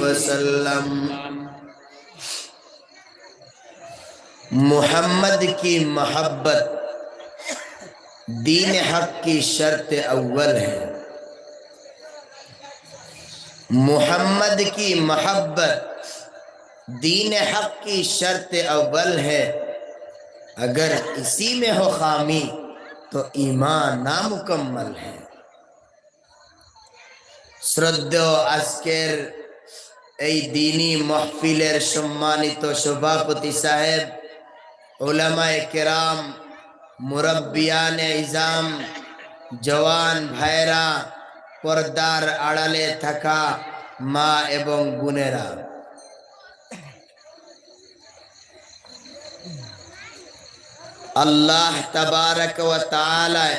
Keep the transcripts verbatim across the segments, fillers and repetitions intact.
وسلم۔ محمد کی محبت دین حق کی شرط اول ہے۔ محمد کی محبت دین حق کی شرط اول ہے، اگر اسی میں ہو خامی تو ایمان نامکمل ہے۔ শ্রদ্ধেয় আজকের এই দিনী মাহফিলের সম্মানিত সভাপতি সাহেব, উলামায়ে কেরাম, মুরব্বিয়ানে ইজাম, জওয়ান ভাইরা, পর্দার আড়ালে থাকা মা এবং বোনেরা, আল্লাহ তাবারাক ওয়া তাআলায়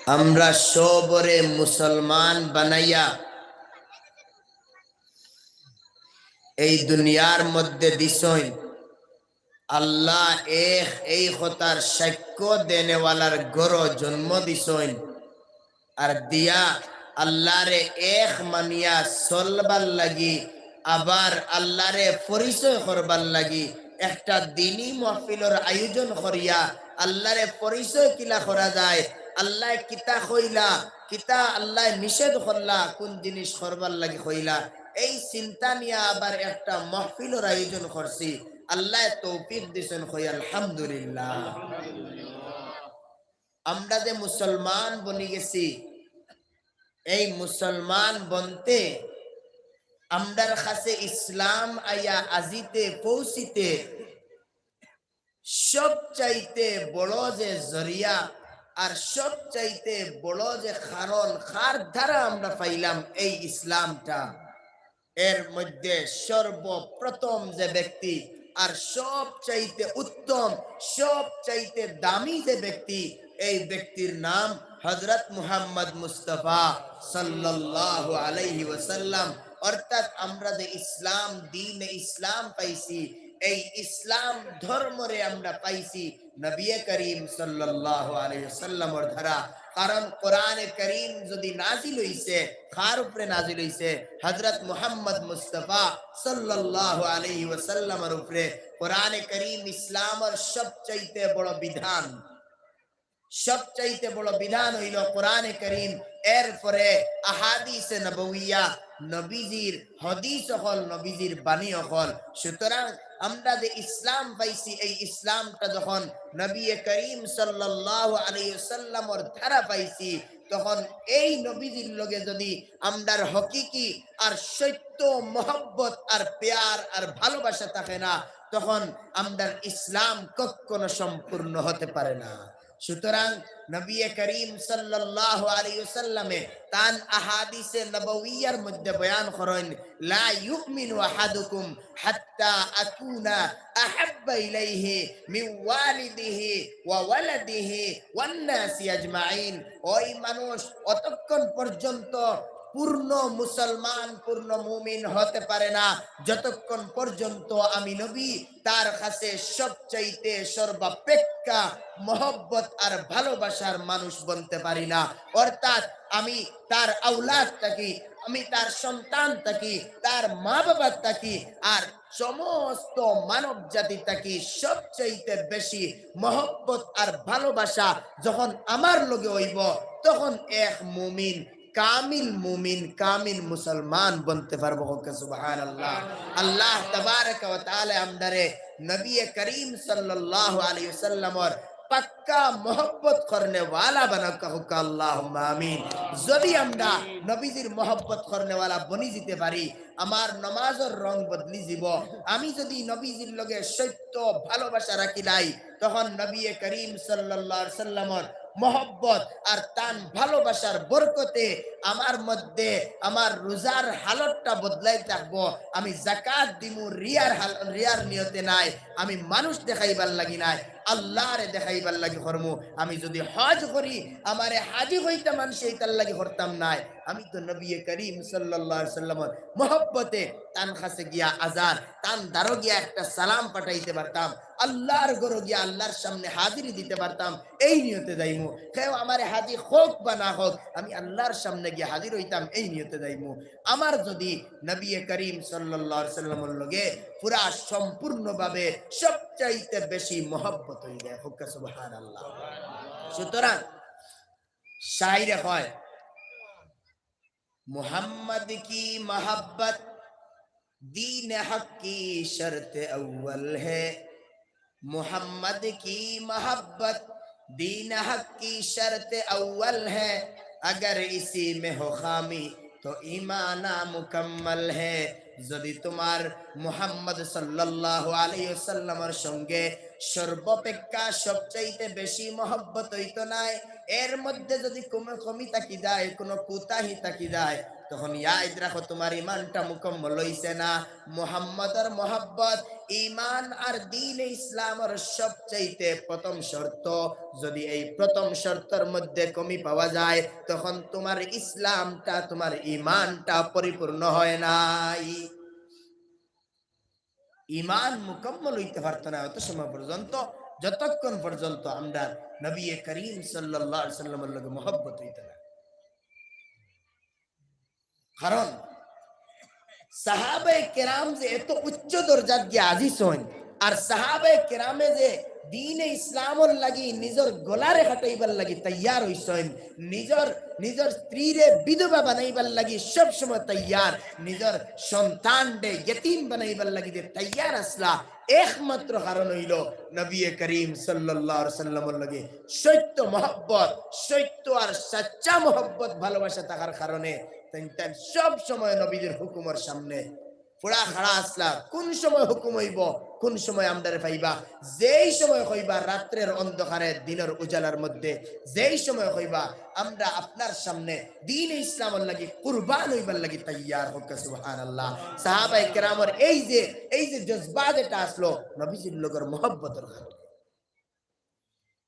আমরা সবরে মুসলমান বানাইয়া এই দুনিয়ার মধ্যে দিছইন। আল্লাহ এক, এই কথার সাক্ষ্য দেনেওয়ালার ঘরো জন্ম দিছইন। আর দিয়া আল্লাহরে এক মানিয়া চলবার লাগি, আবার আল্লাহরে পরিচয় করবার লাগি একটা দিনী মাহফিলর আয়োজন করিয়া আল্লাহরে পরিচয় কিলা করা যায়, আল্লায় কিতা কইলা, কিতা আল্লায় নিষেধ করলা, কুন জিনিস করবার লাগি কইলা, এই চিন্তা নিয়া আবার একটা মাহফিলর আয়োজন করছি। আল্লায় তৌফিক দিছইন, কই আলহামদুলিল্লাহ। আমরা যে মুসলমান বনি গেছি, এই মুসলমান বনতে আমরার কাছে ইসলাম আইয়া আজিতে পৌঁছিতে সবচাইতে বড় যে জরিয়া আর সবচাইতে বড় যে কারণ, কার দ্বারা আমরা পাইলাম এই ইসলামটা, এর মধ্যে সর্বপ্রথম যে ব্যক্তি আর সবচাইতে উত্তম, সবচাইতে দামি যে ব্যক্তি, এই ব্যক্তির নাম হযরত মুহাম্মদ মুস্তাফা সাল্লাল্লাহু আলাইহি ওয়াসাল্লাম। অর্থাৎ আমরা যে ইসলাম, দ্বীনে ইসলাম পাইছি, এই ইসলাম ধর্মরে আমরা পাইছি নবী করিম সাল্লাল্লাহু আলাইহি ওয়াসাল্লামর দ্বারা। কারণ কোরআনে করিম যদি নাজিল হইছে, কার উপরে নাজিল হইছে? হযরত মুহাম্মদ মুস্তাফা সাল্লাল্লাহু আলাইহি ওয়াসাল্লামর উপরে। কোরআনে করিম ইসলামর সবচাইতে বড় বিধান, সবচাইতে বড় বিধান হইল কোরআনে করিম, এরপরে আহাদিসে নববিয়া, নবীজির হাদিস অকল, নবীজির বাণী অকল। সুতরাং আমরা যে ইসলাম পাইছি, এই ইসলামটা যখন নবী করিম সাল্লাল্লাহু আলাইহি ওয়াসাল্লামর দ্বারা পাইছি, তখন এই নবীজির লগে যদি আমরার হকিকি আর সত্য মহব্বত আর প্যার আর ভালোবাসা থাকে না, তখন আমরার ইসলাম কখনো সম্পূর্ণ হতে পারে না। সুতরাং নবী করিম সাল্লাল্লাহু আলাইহি ওয়াসাল্লামে তান আহাদিসে নববিয়ার মধ্যে বয়ান করেন, "লা ইউমিনু আহাদুকুম হাত্তা আকুনা আহাব্বা ইলাইহি মিন ওয়ালিদিহি ওয়া ওয়ালাদিহি ওয়ান নাসি আজমাইন।" ওই মানুষ অতক্ষণ পর্যন্ত পূর্ণ মুসলমান, পূর্ণ মুমিন হতে পারে না, যতক্ষণ পর্যন্ত আমি নবী তার কাছে সবচাইতে সর্বাপেক্ষা মহব্বত আর ভালোবাসার মানুষ বনতে পারি না। অর্থাৎ আমি তার আওলাদ থাকি, আমি তার সন্তান থাকি, তার মা বাবা থাকি, আর সমস্ত মানব জাতি থাকি সবচাইতে বেশি মহব্বত আর ভালোবাসা যখন আমার লগে হইব, তখন এক মুমিন, কামিল মুমিন, কামিল মুসলমান বনতে পারবো। কউক্কা সুবহানাল্লাহ। আল্লাহ তাবারাকা ওয়া তাআলা আমরারে নবী করিম সাল্লাল্লাহু আলাইহি ওয়াসাল্লামর পাক্কা মহব্বত করনেওয়ালা বানাউক্কা, কউক্কা আল্লাহুম্মা আমিন। যদি আমরা নবীজির মহব্বত করনেওয়ালা বনি যিতে পারি, আমার নমাজর রং বদলি যিবো। আমি যদি নবীজির লগে সত্য ভালোবাসা রাখিলাই, তখন নবী করিম সাল্লাল্লাহু আলাইহি সাল্লামর মহব্বত আর তান ভালোবাসার বরকতে আমার মধ্যে আমার রোজার হালতটা বদলাই থাকবো। আমি জাকাত দিমু রিয়ার হাল-, রিয়ার নিয়তে নায়, আমি মানুষ দেখাইবার লাগি নায়, আল্লাহরে দেখাইবার লাগি করমু। আমি যুদি হজ করি, আমারে হাজি কইতা মানষে ইতার লাগি করতাম নায়। আমি তো নবী করিম সাল্লাল্লাহু আলাইহি ওয়াসাল্লামর মহব্বতে তান কাছে গিয়া আজান, তান দ্বারো গিয়া একটা সালাম পাঠাইতে পারতাম, আল্লাহর ঘরো গিয়া আল্লাহর সামনে হাজিরি দিতে পারতাম, এই নিয়তে যাইমু। কেউ আমারে হাজি হোক বা না হোক, আমি আল্লাহর সামনে গিয়া হাজির হইতাম, এই নিয়তে যাইমু। আমার যুদি নবী করিম সাল্লাল্লাহু আলাইহি ওয়াসাল্লামর লগে পুরা সম্পূর্ণভাবে সবচাইতে বেশি মহব্বত হই যায়, কউক্কা সুবহানাল্লাহ। সুতরাং শাইরে কয়, "মোহাম্মদ কি মহব্বত দীন হক কি শর্ত আউয়াল হে, মোহাম্মদ কি মহব্বত দীন হক কি শর্ত আউয়াল হে, অগর ইসি মে হো খামি তো ইমান নামুকাম্মল হে।" যুদি তুমার মুহাম্মদ সাল্লাল্লাহু আলাইহি ওয়াসাল্লামর সঙ্গে সর্বাপেক্ষা সবচাইতে বেশি মহব্বত হইতো নায়, এর মধ্যে যুদি কুনু কমি থাকি যায়, কুনু কুতাহি থাকি যায়, তখন ইয়াদ রাখো, তুমার ইমানটা মুকম্মল হইছে না। মুহাম্মদর মহব্বত, ইমান আর দ্বীনে ইসলামর সবচাইতে প্রথম শর্ত। যুদি এই প্রথম শর্তর মধ্যে কমি পাওয়া যায়, তখন তুমার ইসলামটা, তুমার ইমানটা পরিপূর্ণ হয় নাই। ইমান মুকম্মল হইতে পারতো না অত সময় পর্যন্ত, যতক্ষণ পর্যন্ত আমরার নবী করিম সাল্লাল্লাহু আলাইহি ওয়াসাল্লামর লগে মহব্বত হইতো না। কারণ সাহাবায়ে কেরাম যে এত উচ্চ দরজাত গিয়া আজিজ হইন, আর সাহাবায়ে কেরামে যে দ্বীনে ইসলামর লাগি নিজর গলারে কাটাইবার লাগি তৈয়ার হইছইন, নিজর, নিজর স্ত্রীরে বিধবা বানাইবার লাগি সব সময় তৈয়ার, নিজর সন্তানরে ইয়তিম বানাইবার লাগি যে তৈয়ার আছলা, একমাত্র কারণ হইল নবী করিম সাল্লাল্লাহু আলাইহি ওয়াসাল্লামর লগে সত্য মহব্বত, সত্য আর সাচ্চা মহব্বত, ভালোবাসা থাকার কারণে তাইন, তাইন সব সময় নবীজির হুকুমর সামনে পুরা খাড়া আছলা। কুন সময় হুকুম হইব, কুন সময় আমরারে পাইবা, যেই সময় কইবা রাত্রের অন্ধকারে দিনের উজালার মধ্যে, যেই সময় কইবা আমরা আপনার সামনে দ্বীনে ইসলামর লাগি কুরবান হইবার লাগি তৈয়ার, কউক্কা সুবহানাল্লাহ। সাহাবায়ে কেরামর এই যে, এই যে জজবা যেটা আছলো নবীজির লগর মহব্বতর কারণে,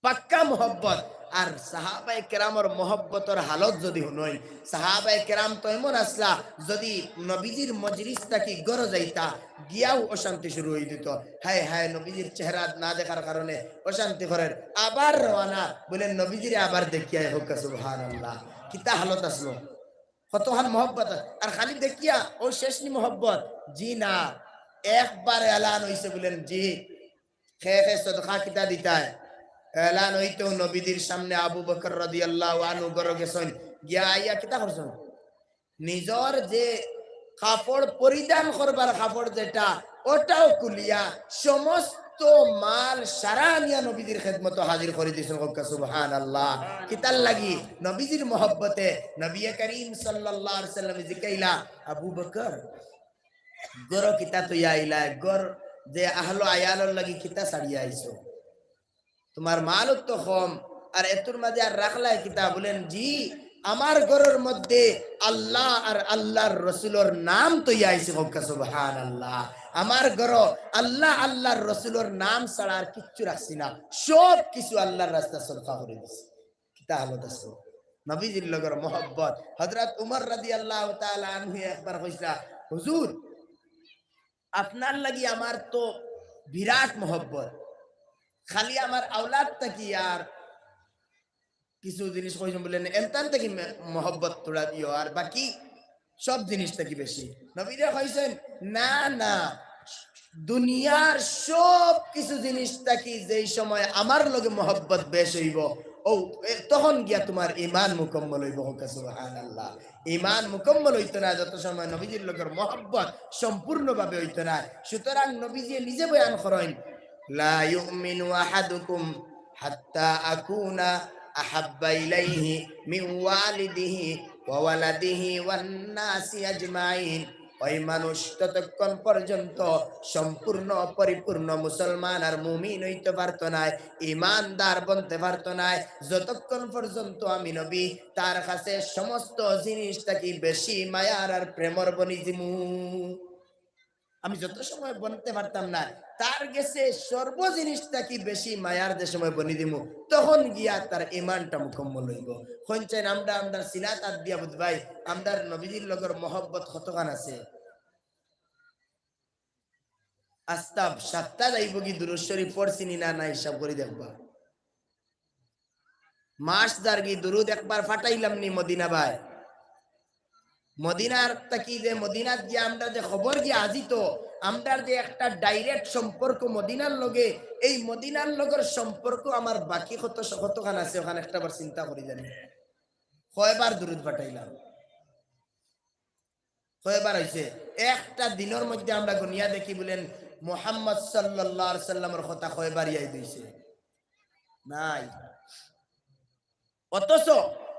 পাক্কা মহব্বত। আর সাহাবায়ে কেরামর মহব্বতর হালত যুদি হুনইন, সাহাবায়ে কেরাম তো এমন আছলা, যুদি নবীজির মজলিস থাকি ঘরো যাইতা, গিয়াও অশান্তি শুরু হই দিত। হায় হায়, নবীজির চেহারা না দেখার কারণে অশান্তি করের। আবার রওয়ানা, বলেন নবীজিরে আবার দেখিয়া, কউক্কা সুবহানাল্লাহ। কিতা হালত আছলো, কতখান মহব্বত। আর খালি দেখিয়া ও শেষ নি মহব্বত? জি না, একবার এলান হইছে, বলেন জি। খে খে সদকা কিতা দিতায়? এলান হইতেউ নবীজির সামনে আবু বকর রাদিয়াল্লাহু আনহু ঘরো গেছইন, গিয়া আইয়া কিতা করছইন? নিজর যে কাপড় পরিধান করবার কাপড় যেটা, ওটাও খুলিয়া সমস্ত মাল সারা আনিয়া নবীজির খেদমতো হাজির করি দিছইন। কউক্কা সুবহানাল্লাহ। কিতার লাগি? নবীজির মহব্বতে। নবী করিম সাল্লাল্লাহু আলাইহি ওয়াসাল্লামে জিকাইলা, "আবু বকর, ঘরো কিতা থইয়া আইলায়? ঘর যে আহলো আয়ালর লাগি কিতা ছাড়িয়া আইছো? তুমার মালও তো কম, আর এতুর মাঝে আর রাখলায় কিতা?" বলেন, "জি, আমার ঘরর মধ্যে আল্লাহ আর আল্লাহর রসুলর নাম থইয়া আইছি।" কউক্কা সুবহানাল্লাহ। "আমার ঘরো আল্লাহ, আল্লাহর রসুলর নাম ছাড়া আর কিচ্ছু রাখছি না, সব কিছু আল্লাহর রাস্তায় সদকা করি দিছি।" কিতা হালত আছলো নবীজির লগর মহব্বত। হযরত উমর রাদিয়াল্লাহু তাআলা আনহু একবার কইছলা, "হুজুর, আপনার লাগি আমার তো বিরাট মহব্বত, খালি আমার আওলাদ থাকি আর কিছু জিনিস কইছইন, বলেন, এনতান থাকি মে-, মহব্বত থুড়া দিও, আর বাকি সব জিনিস থাকি বেশি।" নবীজিয়ে কইছইন, "না, না, দুনিয়ার সব কিছু জিনিস থাকি যেই সময় আমার লগে মহব্বত বেশ হইব, ও, এ, তখন গিয়া তুমার ইমান মুকম্মল হইব।" কউক্কা সুবহানাল্লাহ। ইমান মুকম্মল হইতো না যত সময় নবীজির লগর মহব্বত সম্পূর্ণভাবে হইতো না। সুতরাং নবীজিয়ে নিজে বয়ান করইন, "লা ইউমিনু আহাদুকুম হাত্তা আকুনা আহাব্বা ইলাইহি মিন ওয়ালিদিহি ওয়া ওয়ালাদিহি ওয়ান নাসি আজমাইন।" ওই মানুষ ততক্ষণ পর্যন্ত সম্পূর্ণ পরিপূর্ণ মুসলমান আর মুমিন হইতে পারতো নায়, ইমানদার বনতে পারতো নায়, যতক্ষণ পর্যন্ত আমি নবী তার কাছে সমস্ত জিনিস থাকি বেশি মায়ার আর প্রেমর বনি যিমু। আমি যত সময় বনতে পারতাম না, তার গেছে সর্ব জিনিস থাকি বেশি মায়ার যে সময় বনি দিমু, তখন গিয়া তার ইমানটা মুকম্মল অইবো। কইন চাইন আমরা আমরার সিনাত আত দিয়া বুঝবায়, আমরার নবীজির লগর মহব্বত কতখান আছে। আস্তা সাতটা যাইবোগি দুরূদ শরীফ পড়ছি নি না, না হিসাব করি দেখবা। মাস যারগি দুরূদ একবার ফাটাইলাম নি মদিনা বায়। মদিনার থাকি যে মদিনাত গিয়া আমরা যে খবর গিয়া আজিত, আমরার যে একটা direct সম্পর্ক মদিনার লগে, এই মদিনার লগর সম্পর্ক আমার বাকি কত, কতখান আছে, অখান একটা বার চিন্তা করি জানি। কয়বার দুরূদ ফাটাইলাম? কয়বার অইছে? একটা দিনর মধ্যে আমরা গুনিয়া দেখি বুলেন, মুহাম্মদ সাল্লাল্লাহু আলাইহি সাল্লামর কথা কয়বার ইয়াদ অইছে? নাই। অথচ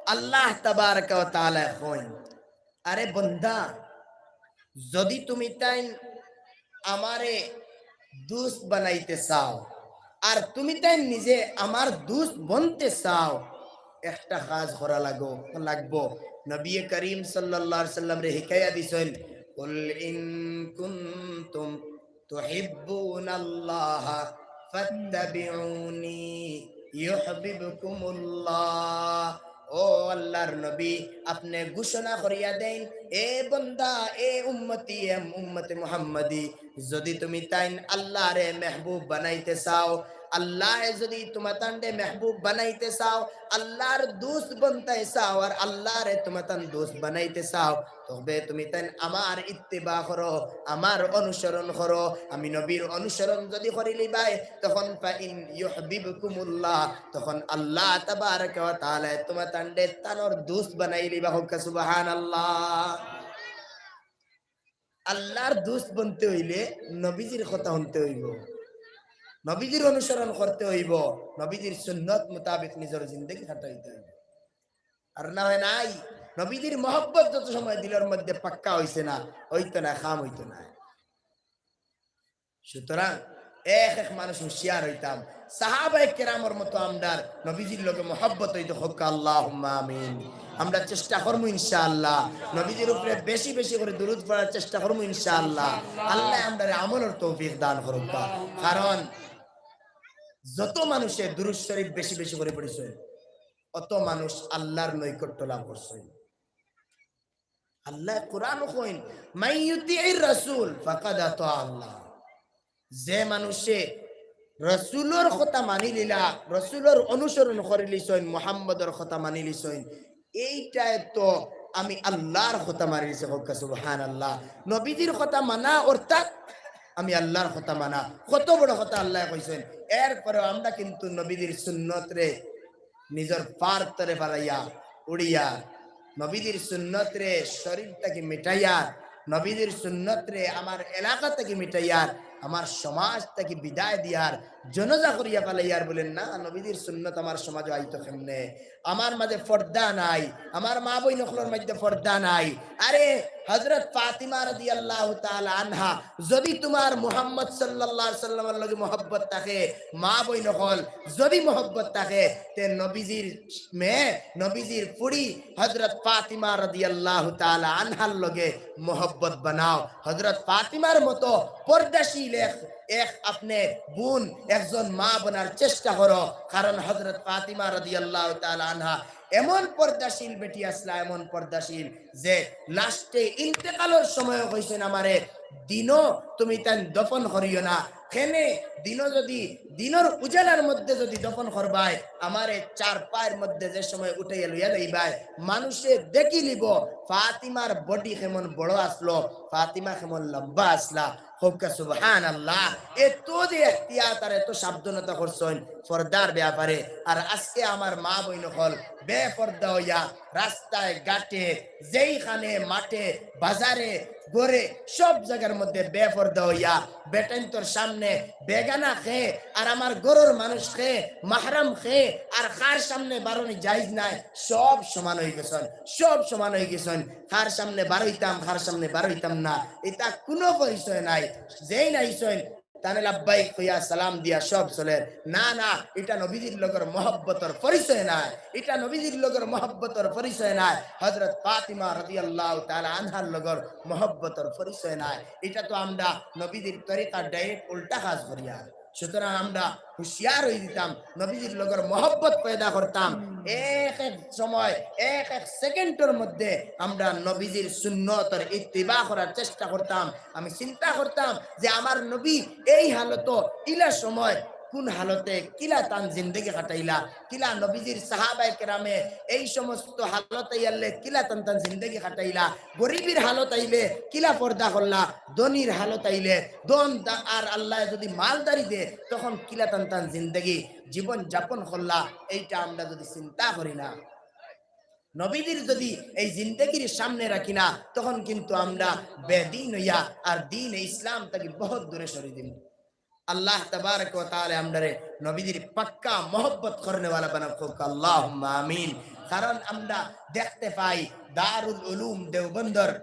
আল্লাহ তাবারাকা ওয়া তাআলা কইন, "আরে বন্দা, যদি তুমি তাইন আমারে দুস্ত বানাইতে চাও, আর তুমি তাইন নিজে আমার দুস্ত বনতে চাও, একটা কাজ করা লাগো, লাগবো।" নবী করিম সাল্লাল্লাহু আলাইহি সাল্লামরে হিকায়া দিছইন, "কুল ইন কুনতুম তুহিব্বুনাল্লাহা ফাত্তাবিউনি ইউহবিবকুমুল্লাহ।" ও আল্লাহর নবী, আপনে ঘোষণা করিয়া দেইন, এ বন্দা, এ উম্মতি, এ উম্মতে মুহাম্মদী, যদি তুমি তাইন আল্লাহরে মেহবুব বানাইতে চাও, আল্লাহে যদি তুমাতানরে মেহবুব বানাইতে চাও, আল্লাহর দুস্ত বনতে চাও, আর আল্লাহরে তুমাতান দুস্ত বানাইতে চাও, তবে তুমি তাইন আমার ইত্তেবা করো, আমার অনুসরণ করো। আমি নবীর অনুসরণ যদি করিলিবায়, তখন ফাইন ইউহবিবকুমুল্লাহ, তখন আল্লাহ তাবারাকা ওয়া তাআলা তুমাতানরে তানর দুস্ত বানাইলিবা। কউক্কা সুবহানাল্লাহ। আল্লাহর দুস্ত বনতে অইলে নবীজির কথা হুনতে অইবো, নবীজির অনুসরণ করতে অইবো, নবীজির সুন্নত মোতাবেক নিজর জিন্দেগি কাটাইতে অইবো। আর না অয় নাই, নবীজির মহব্বত যত সময় দিলর মধ্যে পাক্কা অইছে না, অইতো না, কাম অইতো না। সুতরাং এক এক মানুষ হুঁশিয়ার অইতাম। সাহাবায়ে কেরামর মতো আমরার নবীজির লগে মহব্বত অইতো। কউক্কা আল্লাহুম্মা আমিন। আমরা চেষ্টা করমু ইনশাআল্লাহ, নবীজির উপরে বেশি বেশি করি দুরূদ পড়ার চেষ্টা করমু ইনশাআল্লাহ। আল্লাহ আমরারে আমলর তৌফিক দান করউক্কা। কারণ যত মানুষে দুরূদ শরীফ বেশি বেশি করি পড়ছইন, অত মানুষ আল্লাহর নৈকট্য লাভ করছইন। আল্লাহ কোরআনো কইন, "মান ইউতিইর রাসূল ফাকাদ আতা আল্লাহ।" যে মানুষে রসুলর কথা মানিলিলা, রসুলর অনুসরণ করিলিছইন, মুহাম্মদর কথা মানিলিছইন, এইটায় তো আমি আল্লাহর কথা মানিলিছে। কউক্কা সুবহানাল্লাহ। নবীজির কথা মানা অর্থাৎ আমি আল্লাহর কথা মানা। কত বড় কথা আল্লায় কইছইন। এরপরেও আমরা কিন্তু নবীজির সুন্নতরে নিজর পার তরে ফালাইয়া উড়িয়ার, নবীজির সুন্নতরে শরীর থাকি মিটাইয়ার, নবীজির সুন্নতরে আমার এলাকা থাকি মিটাইয়ার, আমার সমাজ থাকি বিদায় দিয়ার, জনজা করিয়া ফালাইয়ার বুলেন না, নবীজির সুন্নত আমার সমাজো আইতো কেমনে? আমার মাঝে পর্দা নাই, আমার মা বইন অকলর মাঝে পর্দা নাই। আরে হযরত ফাতিমা রাদিয়াল্লাহু তাআলা আনহা যদি তুমার মুহাম্মদ সাল্লাল্লাহু আলাইহি সাল্লামর লগে মহব্বত থাকে, মা বইন অকল, যদি মহব্বত থাকে, তে নবীজির মেয়ে, নবীজির ফুড়ি হযরত ফাতিমা রাদিয়াল্লাহু তাআলা আনহার লগে মহব্বত বানাও। হযরত ফাতিমার মতো পর্দাশীল এক, এক আপনে বোন, একজন মা বনার চেষ্টা করো, কারণ হযরত ফাতিমা রাদিয়াল্লাহু তাআলা আনহা এমন পর্দাশীল বেটি আছলা, এমন পর্দাশীল যে লাস্টে ইন্তেকালর সময় কইছইন আমারে, "দিনো তুমি তাইন দফন করিও না।" কেনে দিনো যদি, দিনর উজালার মধ্যে যদি দফন করবায়, আমারে চার পায়ের মধ্যে যে সময় উঠাইয়া লইয়া যাইবায়, মানুষে দেখিলিবো ফাতিমার বডি কেমন বড় আছলো, ফাতিমা কেমন লম্বা আছলা। কউক্কা সুবহানাল্লাহ। এত যে এহতিয়াত আর এত সাবধানতা করছইন পর্দার ব্যাপারে। আর আজকে আমার মা বইন অকল বেপর্দা অইয়া রাস্তায় ঘাটে, যেইখানে মাঠে, বাজারে, ঘরে, সব জাগার মধ্যে বেপর্দা অইয়া বেটাইন্তর সামনে বেগানা কে, আর আমার ঘরর মানুষ কে, মাহরাম কে, আর কার সামনে বারনি জায়েজ নাই, সব সমান অইগেছইন, সব সমান অইগেছইন। কার সামনে বারইতাম, কার সামনে বারইতাম না, ইতা কুনু পরিচয় নাই। যেইন আইছইন তানে লাব্বাইক কইয়া সালাম দিয়া সব চলের। না, না, ইটা নবীজির লগর মহব্বতর পরিচয় নায়, ইটা নবীজির লগর মহব্বতর পরিচয় নায়। হযরত ফাতিমা রাদিয়াল্লাহু তাআলা আনহার লগর মহব্বতর পরিচয় নায়। ইটা তো আমরা নবীজির তরিকা direct উল্টা কাজ করিয়ার। সুতরাং আমরা হুঁশিয়ার অই দিতাম, নবীজির লগর মহব্বত পয়দা করতাম। এক এক সময়, এক এক সেকেন্ডর মধ্যে আমরা নবীজির সুন্নতর ইত্তিবা করার চেষ্টা করতাম। আমি চিন্তা করতাম যে আমার নবী এই হালতো, ইলা সময়, কোন হালতে, কিলা তান জিন্দেগি কাটাইলা, কিলা নবীজির সাহাবায়ে কেরামে এই সমস্ত হালত আইয়ারলে কিলা তান তান জিন্দেগি কাটাইলা, গরিবীর হালত আইলে কিলা পর্দা করলা, ধনীর হালত আইলে, ধন দা-, আর আল্লায় যদি মালদারি দে, তখন কিলা তান তান জিন্দেগি জীবন যাপন করলা, এইটা আমরা যদি চিন্তা করি না, নবীজির যদি এই জিন্দেগির সামনে রাখি না, তখন কিন্তু আমরা বেদিন অইয়া আর দ্বীনে ইসলাম থাকি বহুত দূরে সরি দিমু। আল্লাহ তাবারাক ওয়া তাআলা আমরারে নবীজির পাক্কা মহব্বত করনেওয়ালা বানাউক, আল্লাহুম্মা আমিন। কারণ আমরা দেখতে পাই দারুল উলুম দেওবন্দর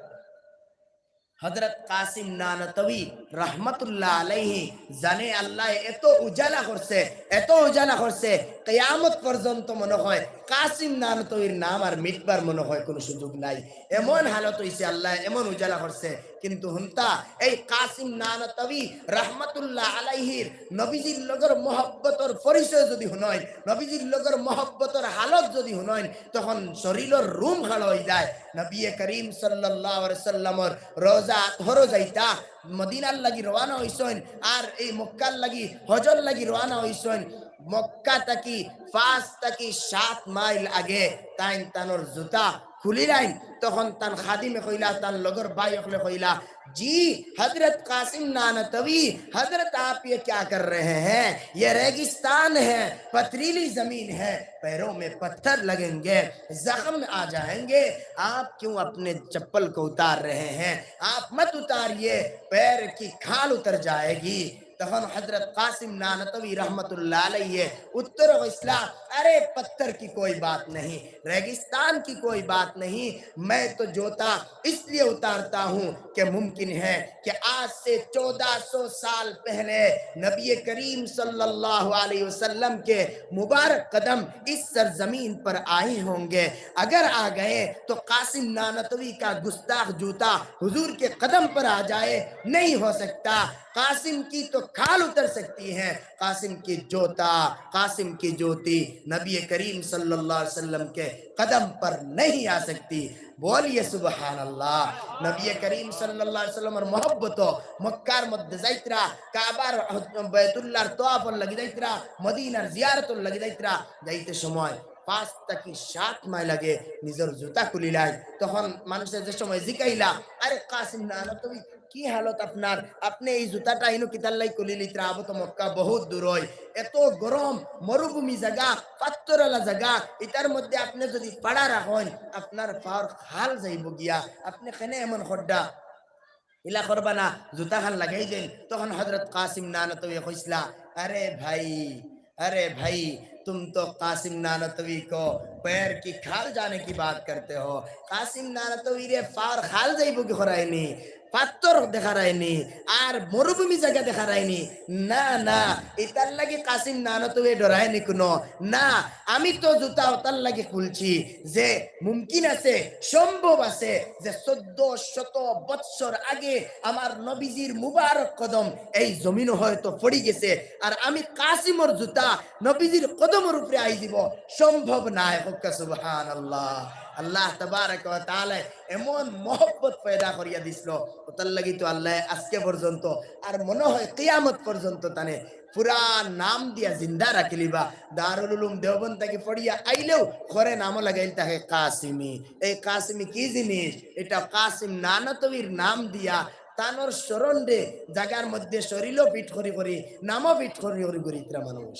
হযরত কাসিম নানতবী রহমতুল্লাহ আলাইহি জানে আল্লায় এত উজালা করছে, এত উজালা করছে, কিয়ামত পর্যন্ত মনে হয় কাসিম নানতবীর নাম আর মিটবার মনে হয় কোনো সুযোগ নাই। এমন হালত অইছে, আল্লায় এমন উজালা করছে। কিন্তু হুনতা, এই কাসিম নানতবী রহমতুল্লাহ আলাইহির নবীজির লগর মহব্বতর পরিচয় যদি হুনইন, নবীজির লগর মহব্বতর হালত যদি হুনইন, তখন শরীলর রুম খাড়া অই যায়। নবী করিম সাল্লাল্লাহু আলাইহি সাল্লামর রওজা আতহরো যাইতা, মদিনার লাগি রওয়ানা অইছইন, আর এই মক্কার লাগি, হজর লাগি রওয়ানা অইছইন। মক্কা থাকি, পাঁচ থাকি সাত মাইল আগে তাইন তানর জুতা খুলিলাইন। তখন তান খাদিমে কইলা, তান লগর ভাই অকলে কইলা, "জি, হযরত কাসিম নানতবী, হযরত, आप ये क्या कर रहे हैं? ये रेगिस्तान है, पथरीली जमीन है, पैरों में पत्थर लगेंगे, जख्म आ जाएंगे, आप क्यों अपने चप्पल को उतार रहे हैं? आप मत उतारिए, पैर की खाल उतर जाएगी।" তখন হযরত কাসিম নানতবী রহমতুল্লাহ আলাইহি উত্তর কইছলা, "अरे पत्थर की कोई बात नहीं, रेगिस्तान की कोई बात नहीं, मैं तो जूता इसलिए उतारता हूँ कि मुमकिन है कि आज से चौदह सौ साल पहले नबी करीम सल्लल्लाहु अलैहि वसल्लम के मुबारक कदम इस सरजमीन पर आए होंगे। अगर आ गए तो कासिम नानतवी का गुस्ताख जूता हुजूर के कदम पर आ जाए, नहीं हो सकता। कासिम की तो खाल उतर सकती है, कासिम की जूता, कासिम की जूती नबी करीम सल्लल्लाहु अलैहि वसल्लम के कदम पर नहीं आ सकती।" বলিয়ে সুবহানাল্লাহ। নবী করিম সাল্লাল্লাহু আলাইহি ওয়াসাল্লামর মহব্বত মক্কার মধ্যে যাইতরা, কাবার, বায়তুল্লাহর তওয়াফর লাগি যাইতরা, মদিনার জিয়ারতর লাগি যাইতরা, যাইতে সময় পাঁচ থাকি সাত মাইল আগে নিজর জুতা খুলিলাইন। তখন মানুষে যে সময় জিকাইলা, "আরে কাসিম নানতবী, কি হালত আপনার? আপনে এই জুতাটা ইনো কিতার লাগি খুলিলিতরা? আবো তো মক্কা বহুত দূর অয়, এত গরম, মরুভূমি জাগা, পাত্তরওয়ালা জাগা, ইতার মধ্যে আপনে যদি পাড়া রাখইন, আপনার পাওর খাল যাইবো গিয়া, আপনে কেনে এমন কররা? ইলা করবা না, জুতা খান লাগাই দেইন।" তখন হযরত কাসিম নানতবী কইছলা, "अरे भाई, अरे भाई, तुम तो कासिम नानतवी को पैर की खाल जाने की बात करते हो।" কাসিম নানতবীরে পাওর খাল যাইবো গি করায়নি, পাত্তর দেখারায়নি, আর মরুভূমি জাগা দেখারায়নি। না, না, ইতার লাগি কাসিম নানতবী ডরায়নি কুনো। না, আমি তো জুতা অতার লাগি খুলছি যে মুমকিন আছে, সম্ভব আছে যে চৌদ্দ শত বৎসর আগে আমার নবীজির মুবারক কদম এই জমিনো হয়তো পড়ি গেছে, আর আমি কাসিমর জুতা নবীজির কদমর উপরে আই দিব, সম্ভব নায়। হক্কা সুবহানাল্লাহ। আল্লাহ তাবারাক ওয়া তাআলা এমন মহব্বত পয়দা করিয়া দিছিল, অতার লাগি তো আল্লাহ আজকে পর্যন্ত আর মনে হয় কিয়ামত পর্যন্ত তানে পুরা নাম দিয়া জিন্দা রাখিলিবা। দারুল উলুম দেওবন্দ থাকি পড়িয়া আইলেও ঘরে নামও লাগাইল থাকে কাসিমি। এই কাসিমি কি জিনিস? এটা কাসিম নানতবীর নাম দিয়া তানর স্মরণরে জাগার মধ্যে শরীরও ফিট করি করি, নামও ফিট করি করি ঘুরিতরা মানুষ।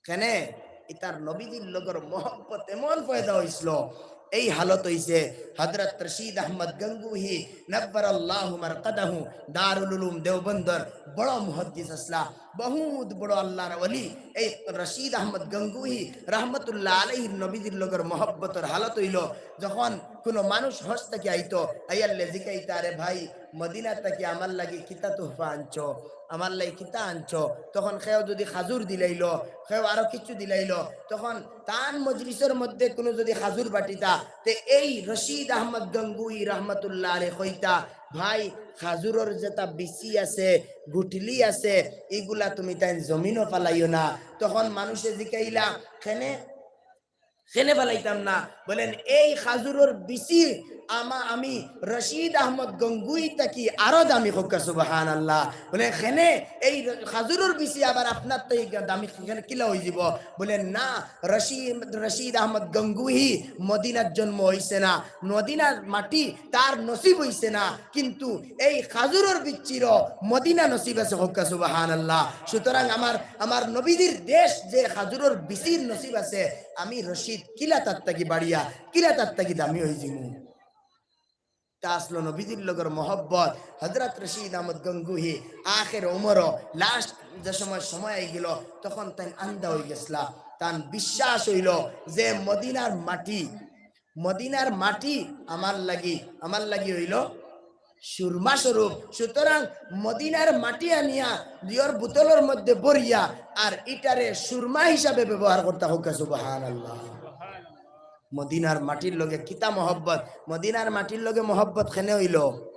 কেনে? ইতার নবীজির লগর মহব্বত এমন পয়দা হইছিল, এই হালত হইছে। হযরত রশিদ আহমদ গঙ্গুহি নব্বরাল্লাহু মারকাদাহু দারুল উলুম দেওবন্দর বড় মুহাদ্দিস আছলা। বহুত বড় আল্লাহর ওলি। এই রশিদ আহমদ গঙ্গুহি রহমতুল্লাহ আলাইহির নবীজির লগর মহব্বতর হালত অইলো, যখন কুনু মানুষ হজ থাকি আইতো, আইয়ারলে জিকাইতা, "আরে ভাই, মদিনা থাকি আমার লাগি কিতা তোহফা আনছো, আমার লাগি কিতা আনছো?" তখন কেউ যুদি খাজুর দিলাইলো, কেউ আরো কিছু দিলাইলো, তখন তান মজলিসর মধ্যে কুনু যুদি খাজুর বাটিতা, তে এই রশিদ আহমদ গঙ্গুহি রহমতুল্লাহ আলাইহি কইতা, "ভাই, খাজুরর যেতা বিচি আছে, গুটলি আছে, ইগুলা তুমি তাইন জমিনো ফালাইও না।" তখন মানুষে জিকাইলা, "কেনে, কেনে ফালাইতাম না?" বলেন, "এই খাজুরর বিচি আমা-, আমি রশিদ আহমদ গঙ্গুহি থাকি আরো দামি।" কউক্কা সুবহানাল্লাহ। বলে, "কেনে এই র-, খাজুরর বিচি আবার আপনার তো এই দামি কেনে কিলা অইযিবো?" বলে, "না, রশিদ, রশিদ আহমদ গঙ্গুহি মদিনাত জন্ম অইছে না, মদিনার মাটি তার নসিব অইছে না, কিন্তু এই খাজুরর বিচিরও মদিনা নসিব আছে।" কউক্কা সুবহানাল্লাহ। সুতরাং আমার, আমার নবীজির দেশ যে খাজুরর বিচির নসিব আছে, আমি রশিদ কিলা তার থাকি বাড়িয়া, কিলা তার থাকি দামি অইযিমু? তা আছলো নবীজির লগর মহব্বত। হযরত রশিদ আহমদ গঙ্গুহি আখের উমরো, last যে সময়, সময় আইগেলো, তখন তাইন আন্দা অইগেছলা। তান বিশ্বাস অইলো যে মদিনার মাটি, মদিনার মাটি আমার লাগি, আমার লাগি অইলো সুরমা স্বরূপ। সুতরাং মদিনার মাটি আনিয়া বিয়র বোতলর মধ্যে ভরিয়া আর ইটারে সুরমা হিসাবে ব্যবহার করতা। কউক্কা সুবহানাল্লাহ। মদিনার মাটির লগে কিতা মহব্বত, মদিনার মাটির লগে মহব্বত কেনে অইলো?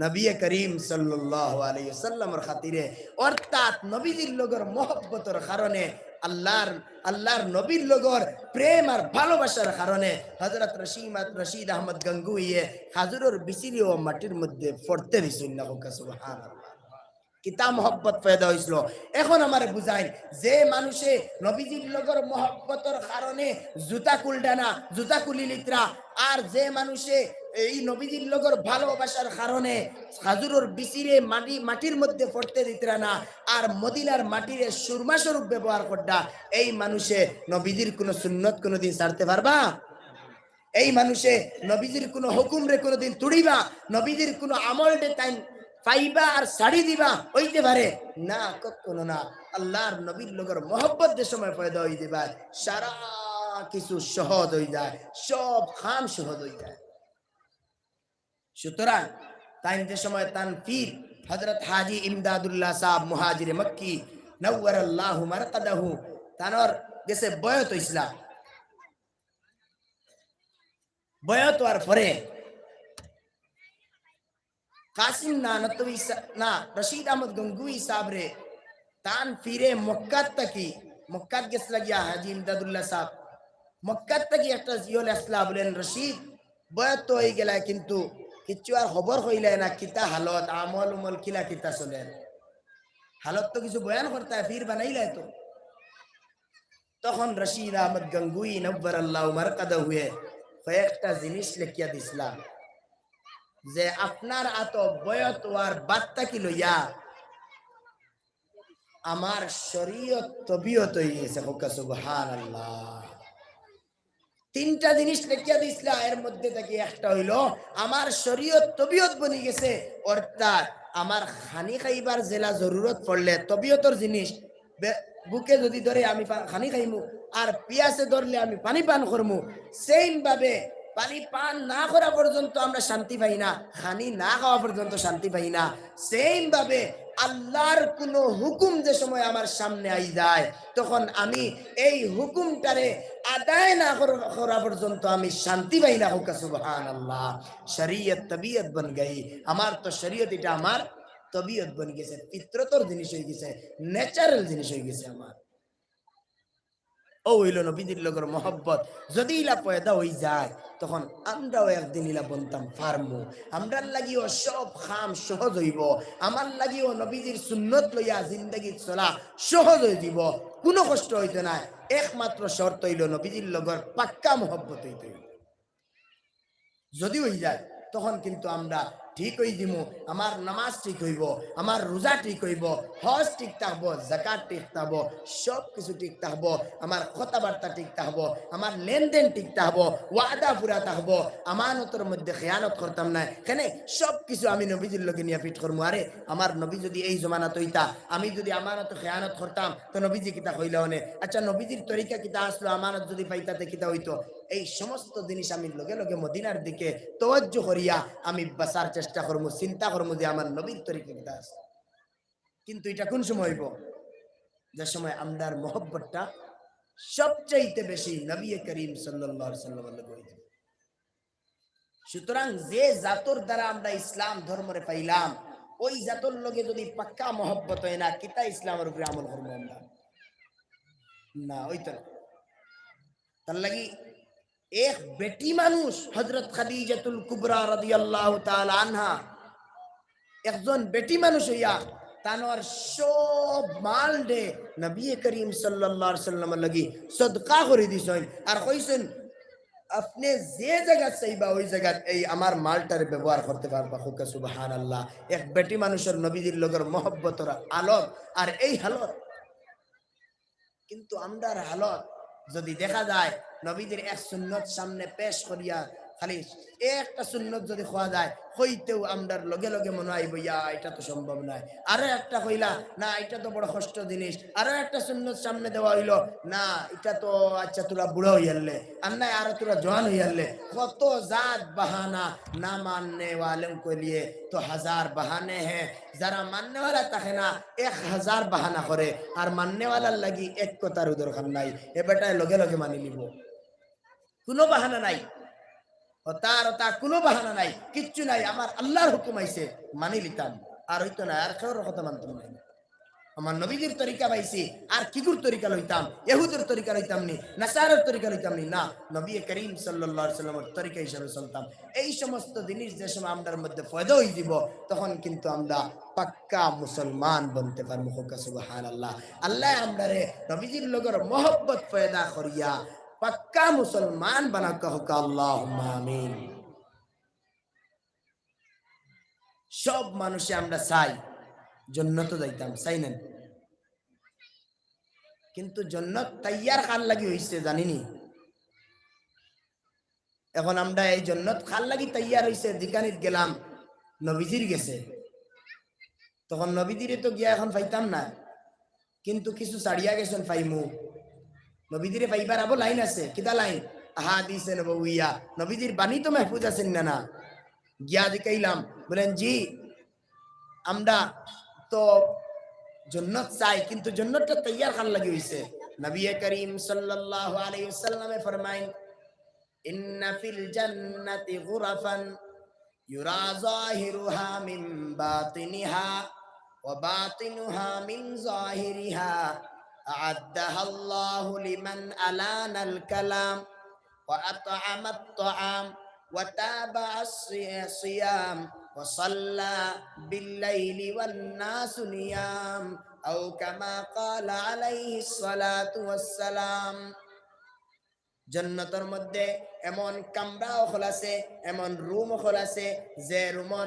নবী করিম সাল্লাল্লাহু আলাইহি ওয়াসাল্লামর খাতিরে, অর্থাৎ নবীজির লগর মহব্বতর কারণে, আল্লাহর, আল্লাহর নবীর লগর প্রেম আর ভালোবাসার কারণে হযরত রশিদ, রশিদ আহমদ গঙ্গুহিয়ে খাজুরর বিচিরেও মাটির মধ্যে পড়তে দিছইন না। কউক্কা সুবহানাল্লাহ। কিতা মহব্বত পয়দা অইছলো। এখন আমারে বুঝাইন, যে মানুষে নবীজির লগর মহব্বতর কারণে জুতা খুলডা না, জুতা খুলি লিতরা, আর যে মানুষে এই নবীজির লগর ভালোবাসার কারণে খাজুরর বিচিরে মাটি, মাটির মধ্যে পড়তে দিতরা না, আর মদিনার মাটিরে সুরমা স্বরূপ ব্যবহার করডা, এই মানুষে নবীজির কুনু সুন্নত কুনুদিন ছাড়তে পারবা? এই মানুষে নবীজির কুনু হুকুমরে কুনুদিন তুড়িবা, নবীজির কুনু আমলরে তাইন পাইবা আর ছাড়ি দিবা? অইতে পারে না, কখনো না। আল্লাহর নবীর লগর মহব্বত যে সময় পয়দা অইযিবা, সারা কিছু সহজ অইযায়, সব কাম সহজ অইযায়। সুতরাং তাইন যে সময় তান পীর হযরত হাজী ইমদাদুল্লাহ সাহেব মুহাজিরে মক্কি নওয়ারাল্লাহু মারকাদাহু, তানর গেছে বয়াত অইছলা। বয়াত অওয়ার পরে কাসিম নানতবী সা-, না, রশিদ আহমদ গঙ্গুহি সাহেবরে তান পীরে মক্কাত থাকি, মক্কাত গেছলা গিয়া হাজী ইমদাদুল্লাহ সাহেব, মক্কাত থাকি একটা জিও লেখলা, বলেন, "রশিদ, বয়াত তো অইগেলায়, কিন্তু কিচ্ছু আর খবর কইলায় না, কিতা হালত, আমল উমল কিলা কিতা চলের? হালত তো কিছু বয়ান করতায়, পীর বানাইলায় তো।" তখন রশিদ আহমদ গঙ্গুহি নওয়ারাল্লাহু মারকাদাহুয়ে কয়েকটা জিনিস লেখিয়া দিছলা যে আপনার আতো বয়াত অওয়ার বাদ থাকি লইয়া আমার শরীয়ত তবিয়ত অইগেছে। কউক্কা সুবহানাল্লাহ। তিনটা জিনিস লেখিয়া দিছলা, এর মধ্যে থাকি একটা অইলো আমার শরীয়ত তবিয়ত বনিগেছে, অর্থাৎ আমার খানি খাইবার যেলা জরুরত পড়লে তবিয়তর জিনিস, বে-, ভুকে যুদি ধরে আমি পা-, খানি খাইমু, আর পিয়াসে ধরলে আমি পানি পান করমু। Same ভাবে পানি পান না করা পর্যন্ত আমরা শান্তি পাই না, খানি না খাওয়া পর্যন্ত শান্তি পাই না। Same ভাবে আল্লাহর কুনু হুকুম যে সময় আমার সামনে আইযায়, তখন আমি এই হুকুমটারে আদায় না কর-, করা পর্যন্ত আমি শান্তি পাই না। কউক্কা সুবহানাল্লাহ। শরীয়ত তবিয়ত বন গই। আমার তো শরীয়ত ইটা আমার তবিয়ত বনিগেছে, ফিতরতর জিনিস অইগেছে, natural জিনিস অইগেছে আমার। অউ অইলো নবীজির লগর মহব্বত। যুদি ইলা পয়দা অইযায়, তখন আমরাও একদিন ইলা বনতাম পারমু। আমরার লাগিও সব কাম সহজ অইবো। আমার লাগিও নবীজির সুন্নত লইয়া জিন্দেগিত চলা সহজ অইযিবো, কুনু কষ্ট অইতো নায়। একমাত্র শর্ত অইলো নবীজির লগর পাক্কা মহব্বত অইতো অইবো। যুদি অইযায়, তখন কিন্তু আমরা ঠিক অই যিমু, আমার নামাজ ঠিক অইবো, আমার রোজা ঠিক অইবো, হজ ঠিক থাকবো, যাকাত ঠিক থাকবো, সব কিছু ঠিক থাকবো, আমার কথাবার্তা ঠিক থাকবো, আমার লেনদেন ঠিক থাকবো, ওয়াদা পুরা থাকবো, আমানতর মধ্যে খেয়ানত করতাম নায়। কেনে? সব কিছু আমি নবীজির লগে নিয়া ফিট করমু। আরে, আমার নবী যুদি এই জমানাত অইতা, আমি যুদি আমানতো খেয়ানত করতাম, তো নবীজি কিতা কইলা অনে? আচ্ছা, নবীজির তরিকা কিতা আছলো, আমানত যুদি পাইতা তে কিতা অইতো? এই সমস্ত জিনিস আমি লগে লগে মদিনার দিকে তওয়াজ্জু করিয়া আমি বাঁচার চেষ্টা করমু, চিন্তা করমু যে আমার নবীর তরিকা কিতা আছে। কিন্তু ইটা কুন সময় অইবো? যে সময় আমরার মহব্বতটা সবচাইতে বেশি নবী করিম সাল্লাল্লাহু আলাইহি ওয়াসাল্লামর লগে অইতো। সুতরাং যে জাতর দ্বারা আমরা ইসলাম ধর্মরে পাইলাম, ওই জাতর লগে যুদি পাক্কা মহব্বত অয় না, কিতা ইসলামর উপরে আমল করমু আমরা? না, অইতো না। তার লাগি এক বেটি মানুষ হযরত খাদিজাতুল কুবরা রাদিয়াল্লাহু তাআলা আনহা, একজন বেটি মানুষ অইয়া তানর সব মালরে নবী করিম সাল্লাল্লাহু আলাইহি ওয়াসাল্লামর লাগি সদকা করি দিছইন। আর কইছইন, "আপনে যে জাগাত চাইবা, ওই জাগাত এই আমার মালটারে ব্যবহার করতে পারবা।" কউক্কা সুবহানাল্লাহ। এক বেটি মানুষর নবীজির লগর মহব্বতর আলম আর এই হালত। কিন্তু আমরার হালত যুদি দেখা যায়, নবীজির এক সুন্নত সামনে পেশ করিয়া, খালি একটা সুন্নত যুদি কওয়া যায়, কইতেউ আমরার লগে লগে মনো অইবো, "ইয়া, ইটা তো সম্ভব নায়।" আরো একটা কইলা, "না, ইটা তো বড় কষ্ট জিনিস।" আরো একটা সুন্নত সামনে দেওয়া অইলো, "না, ইটা তো, আচ্ছা, থুড়া বুড়া অইয়ারলে, আর নায় আরো থুড়া জোয়ান অইয়ারলে।" কত জাত বাহানা, না মাননে ওয়ালোঁ কে লিয়ে তো হাজার বাহানে হ্যায়। যারা মাননেওয়ালা থাকে না, এক হাজার বাহানা করে, আর মাননেওয়ালার লাগি এক কথারও দরকার নাই, এ বেটায় লগে লগে মানিলিবো। কুনু বাহানা নাই, অতা আর অতা কুনু বাহানা নাই, কিচ্ছু নাই, আমার আল্লার হুকুম আইছে, মানিলিতাম, আর অইতো না, আর কেউর কথা মানতাম নায়। আমার নবীজির তরিকা পাইছি, আর কিগুর তরিকা লইতাম? ইহুদর তরিকা লইতাম নি, নাসারার তরিকা লইতাম নি? না, নবী করিম সাল্লাল্লাহু আলাইহি ওয়াসাল্লামর তরিকা হিসাবে চলতাম। এই সমস্ত জিনিস যে সময় আমরার মধ্যে পয়দা অই যিবো, তখন কিন্তু আমরা পাক্কা মুসলমান বনতে পারমু। কউক্কা সুবহানাল্লাহ। আল্লায় আমরারে নবীজির লগর মহব্বত পয়দা করিয়া পাক্কা মুসলমান বানাউক্কা, কউক্কা আল্লাহুম্মা আমিন। সব মানুষে আমরা চাই জন্নতো যাইতাম, চাই না নি? কিন্তু জন্নত তৈয়ার কার লাগি অইছে জানি নি? এখন আমরা এই জন্নত কার লাগি তৈয়ার অইছে, যেখানিত গেলাম নবীজির গেছে, তখন নবীজিরে তো গিয়া এখন পাইতাম না, কিন্তু কিছু ছাড়িয়া গেছইন পাইমু। নবীজিরে পাইবার আবো লাইন আছে, কিতা লাইন? আহাদিসে নববিয়া, নবীজির বাণী তো মেহফুজ আছে না? না, গিয়া জিকাইলাম, বলেন, "জি, আমরা তো জন্নত চাই, কিন্তু জন্নতটা তৈয়ার কার লাগি অইছে?" নবী করিম সাল্লাল্লাহু আলাইহি ওয়াসাল্লামে ফরমাইন, "ইন্না ফিল জান্নাতি গুরাফান ইউরা যাহিরুহা মিন বাতিনিহা ওয়া বাতিনুহা মিন যাহিরিহা, আ'আদ্দাহাল্লাহু লিমান আলানাল কালাম ওয়া আত'আমাত তা'আম ওয়া তাবা'আস সিয়া-, সিয়াম ওয়া সাল্লা বিল লাইলি ওয়ান নাসু নিয়াম, আও কামা ক্বালা আলাইহিস সালাতু ওয়াস সালাম।" জন্নতর মধ্যে এমন কামরা অকল আছে, এমন রুম অকল আছে, যে রুমর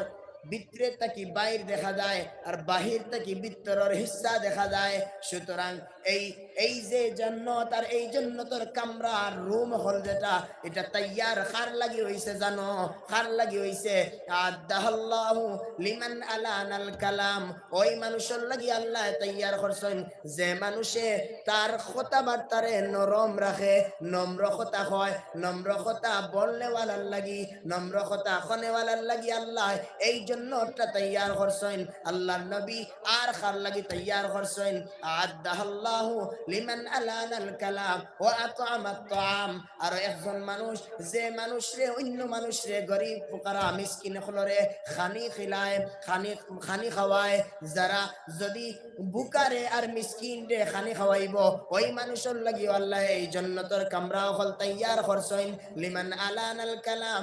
ভিতরে থাকি বাইর দেখা যায়, আর বাহির থাকি ভিতরর হিস্সা দেখা যায়। সুতরাং এই, এই যে জন্নত আর এই জন্নতর কামরা আর রুম অকল যেটা, ইটা তৈয়ার কার লাগি অইছে জানো? কার লাগি অইছে? আ'আদ্দাহাল্লাহু লিমান আলানাল কালাম। ওই মানুষর লাগি আল্লায় তৈয়ার করছইন, যে মানুষে তার কথাবার্তারে নরম রাখে, নম্র কথা কয়, নম্র কথা বলনেওয়ালার লাগি, নম্র কথা কনেওয়ালার লাগি আল্লায় এই জন্নতটা তৈয়ার করছইন। আল্লার নবী আর কার লাগি তৈয়ার করছইন? আ'আদ্দাহাল্লাহু লিমান আলানাল কালাম ওয়া আত'আমাত তা'আম। আর একজন মানুষ, যে মানুষরে, অইন্য মানুষরে, গরিব, ফুকারা, মিসকিন অকলরে খানি খিলায়, খানি, খানি খাওয়ায়, যারা যুদি ভুকারে আর মিসকিনরে খানি খাওয়াইবো, ওই মানুষর লাগিও আল্লায় এই জন্নতর কামরা অকল তৈয়ার করছইন। লিমান আলানাল কালাম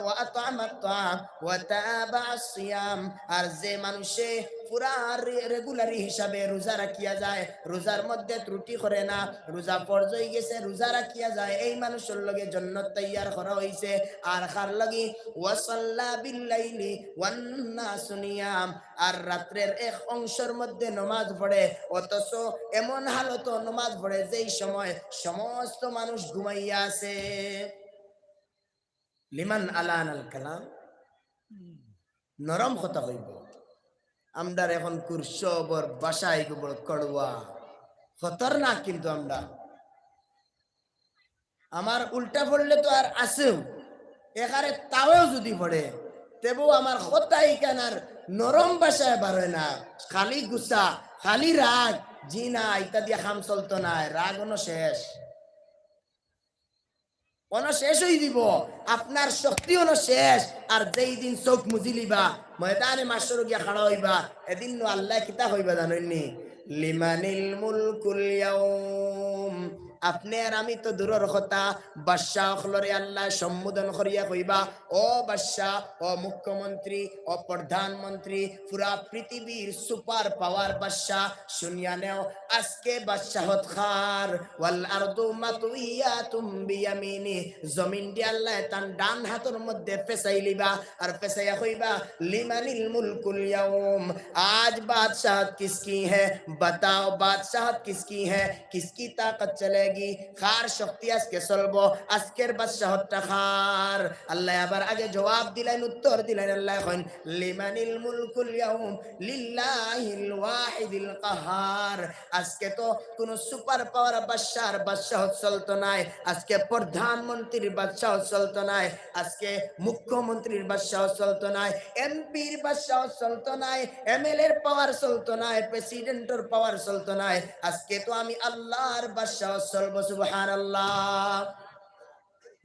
ওয়া আত'আমাত তা'আম ওয়া তাবা'আস সিয়াম, আর যে মানুষে পুরা রে-, regular হিসাবে রোজা রাখিয়া যায়, রোজার মধ্যে ত্রুটি করে না, রোজা ফরজ অই গেছে, রোজা রাখিয়া যায়, এই মানুষর লগে জন্নত তৈয়ার করা অইছে। আর কার লগে? ওয়াসাল্লা বিল্লাইলি ওয়ান্নাসু নিয়াম, আর রাত্রের এক অংশর মধ্যে নমাজ পড়ে, অথচ এমন হালতো নমাজ পড়ে যেই সময় সমস্ত মানুষ ঘুমাইয়া আছে। লিমান আলানাল কালাম, নরম কথা কইব। আমরার এখনকুর সবর ভাষা ইগু বড় কড়ুয়া, খতরনাক। কিন্তু আমরা, আমার উল্টা পড়লে তো আর আছেও, এখানে তাও যদি পড়ে, তেবু আমার কথা ইখান আর নরম ভাষায় বারয় না, খালি গুসা, খালি রাগ। জি না, ইতা দিয়া কাম চলতো নায়, রাগ অনো শেষ। অনো শেষ অই দিব, আপনার শক্তি অনো শেষ। আর যেই দিন চউখ মুজিলিবা, ময়দানে মাশরো গিয়া খাড়া অইবা, এদিন নু আল্লায় কিতা কইবা জানইননি? লিমানিল মুলকুল ইয়াউম। আপনে আর আমি তো দূরর কথা, বাদশা অকলরে আল্লায় সম্বোধন করিয়া কইবা, "ও বাদশা, ও মুখ্যমন্ত্রী, ও প্রধানমন্ত্রী, পুরা পৃথিবীর super power বাদশা, শুনিয়া নেও, আজকে বাদশাহত কার।" ওয়াল আরদু মাতউইয়াতুম বিয়ামিনি, জমিন দি আল্লায় তান ডান হাতর মধ্যে ফেসাইলিবা, আর ফেসাইয়া কইবা, "লিমানিল মুলকুল ইয়াউম, আজ বাদশাহত কিসকি হ্যায়? বাতাও, বাদশাহত কিসকি হ্যায়? কিসকি তাকত চলেগি? কার শক্তি আজকে চলবো? আজকের বাদশাহতটা কার?" আল্লায় আবার আগে জবাব দিলাইন, উত্তর দিলাইন, আল্লায় কইন, "লিমানিল মুলকুল ইয়াউম, লিল্লাহিল ওয়াহিদিল কাহ্হার।" আজকে তো কুনু super power বাদশার বাদশাহত চলতো নায়, আজকে প্রধানমন্ত্রীর বাদশাহত চলতো নায়, আজকে মুখ্যমন্ত্রীর বাদশাহত চলতো নায়, এমপির বাদশাহত চলতো নায়, এমএলএর power চলতো নায়, প্রেসিডেন্টর power চলতো নায়। আজকে তো আমি আল্লার বাদশাহত চলবো। সুবহানাল্লাহ।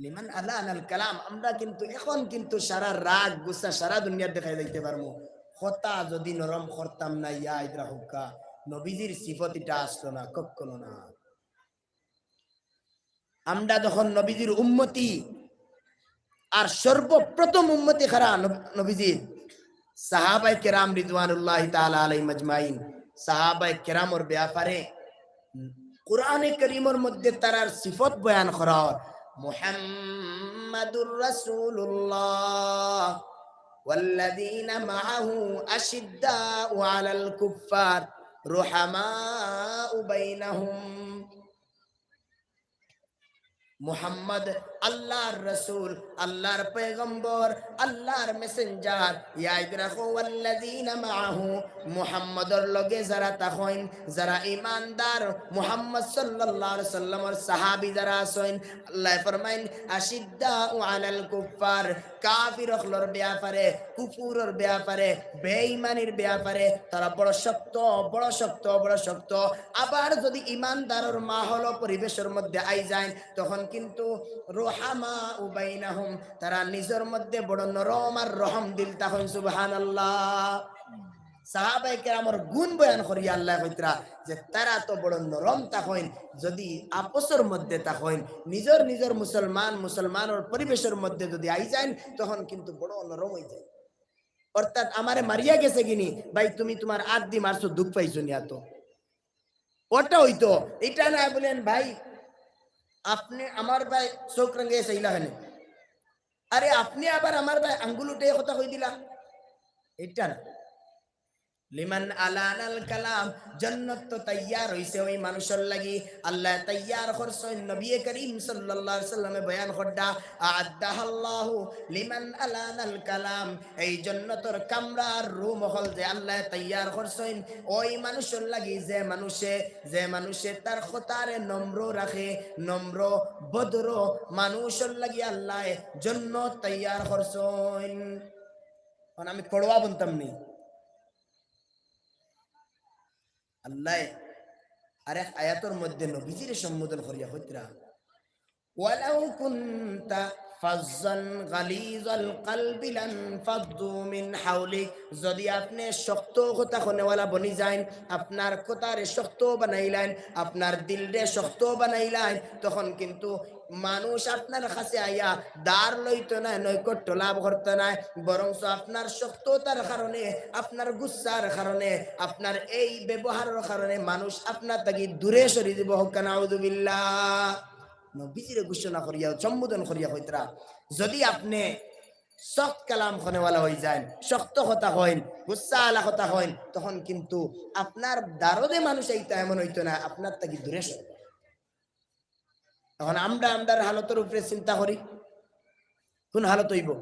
লিমান আলানাল কালাম, আমরা কিন্তু এখন কিন্তু সারা রাগ গুসা সারা দুনিয়ার দেখাই যাইতে পারমু। কথা যদি নরম করতাম না, ইয়া ইদ্রা হুক্কা, নবীজির সিফত ইটা আসতো না, কখনো না। আমরা যখন নবীজির উম্মতি, আর সর্বপ্রথম উম্মতি কারা নব-, নবীজির? সাহাবায়ে কেরাম রিদওয়ানুল্লাহি তাআলা আলাইহিম আজমাইন। সাহাবায়ে কেরামর ব্যাপারে কোরআনে করিমর মধ্যে তারার সিফত বয়ান করা অর। মুহাম্মাদুর রাসূলুল্লাহ ওয়াল্লাযীনা মাআহু আশিদ্দাউ আলাল কুফফার রুহামাউ বাইনাহুম। মুহাম্মদ আল্লার রাসূল, আল্লার পয়গম্বর, আল্লার মেসেঞ্জার। ইয়াদ রাখো, ওয়াল্লাযীনা মাআহু, মুহাম্মদর লগে যারা থাকইন, যারা ইমানদার, মুহাম্মদ সাল্লাল্লাহু আলাইহি সাল্লামর সাহাবী যারা আছইন, আল্লায় ফরমাইন, আশিদ্দাউ আলাল কুফফার, কাফির অকলর ব্যাপারে, কুফুরর ব্যাপারে, বেঈমানির ব্যাপারে তারা বড় শক্ত, বড় শক্ত, বড় শক্ত। আবার যদি ইমানদারর মাহল পরিবেশর মধ্যে আই যাইন, তখন কিন্তু রুহামাউ বাইনাহুম, তারা নিজর মধ্যে বড় নরম আর রহম দিল থাকইন। সুবহানাল্লাহ। সাহাবায়ে কেরামর গুণ বয়ান করিয়া আল্লায় কইতরা যে তারা তো বড় নরম থাকইন, যদি আপসর মধ্যে থাকইন, নিজর নিজর মুসলমান মুসলমানর পরিবেশর মধ্যে যদি আই যাইন, তখন কিন্তু বড় নরম অই যায়। অর্থাৎ আমারে মারিয়া গেছে গিনি, ভাই তুমি তুমার আত দি মারছো, দুখ পাইছো নি আতো? ওটা অইতো, ইটা না বলেন ভাই, আপনে আমার বায় চউখ রাঙাইয়া চাইলা কেনে? আরে, আপনে আবার আমার বায় আঙ্গুল উঠাইয়া কথা কই দিলা, ইটা না। লিমান আলানাল কালাম, জন্নত তো তৈয়ার অইছে ওই মানুষর লাগি। আল্লায় তৈয়ার করছইন, নবী করিম সাল্লাল্লাহু আলাইহি সাল্লামে বয়ান কররা, আ'আদ্দাহাল্লাহু লিমান আলানাল কালাম। এই জন্নতর কামরার রুম অকল যে আল্লায় তৈয়ার করছইন ওই মানুষর লাগি, যে মানুষে, যে মানুষে তার কথারে নম্র রাখে, নম্র, ভদ্র মানুষর লাগি আল্লায় জন্নত তৈয়ার করছইন। কারণ আমি কড়ুয়া বনতাম নি। আল্লায় আরেক আয়াতর মধ্যে নবীজিরে সম্বোধন করিয়া কইতরা, "ওয়ালাউ কুনতা ফাজ্জান গালিজাল কালবি লানফাদ্দু মিন হাওলিক।" যদি আপনে শক্ত কথা কনেওয়ালা বনি যাইন, আপনার কথারে শক্ত বানাইলাইন, আপনার দিলরে শক্ত বানাইলাইন, তখন কিন্তু মানুষ আপনার কাছে আইয়া ধার লইতো নায়, নৈকট্য লাভ করতো নায়, বরঞ্চ আপনার শক্ততার কারণে, আপনার গুসার কারণে, আপনার এই ব্যবহারর কারণে মানুষ আপনার থাকি দূরে সরি দিব। হক্কা নাউজুবিল্লাহ। নবীজিরে ঘোষণা করিয়া, সম্বোধন করিয়া কইতরা, যদি আপনে সখত কালাম কনেওয়ালা অইযাইন, শক্ত কথা কইন, গুসা আলা কথা কইন, তখন কিন্তু আপনার ধারো যে মানুষ আইতা এমন অইতো নায়, আপনার থাকি দূরে সরবো। এখন আমরা আমরার হালতর উপরে চিন্তা করি, কুন হালত অইবো?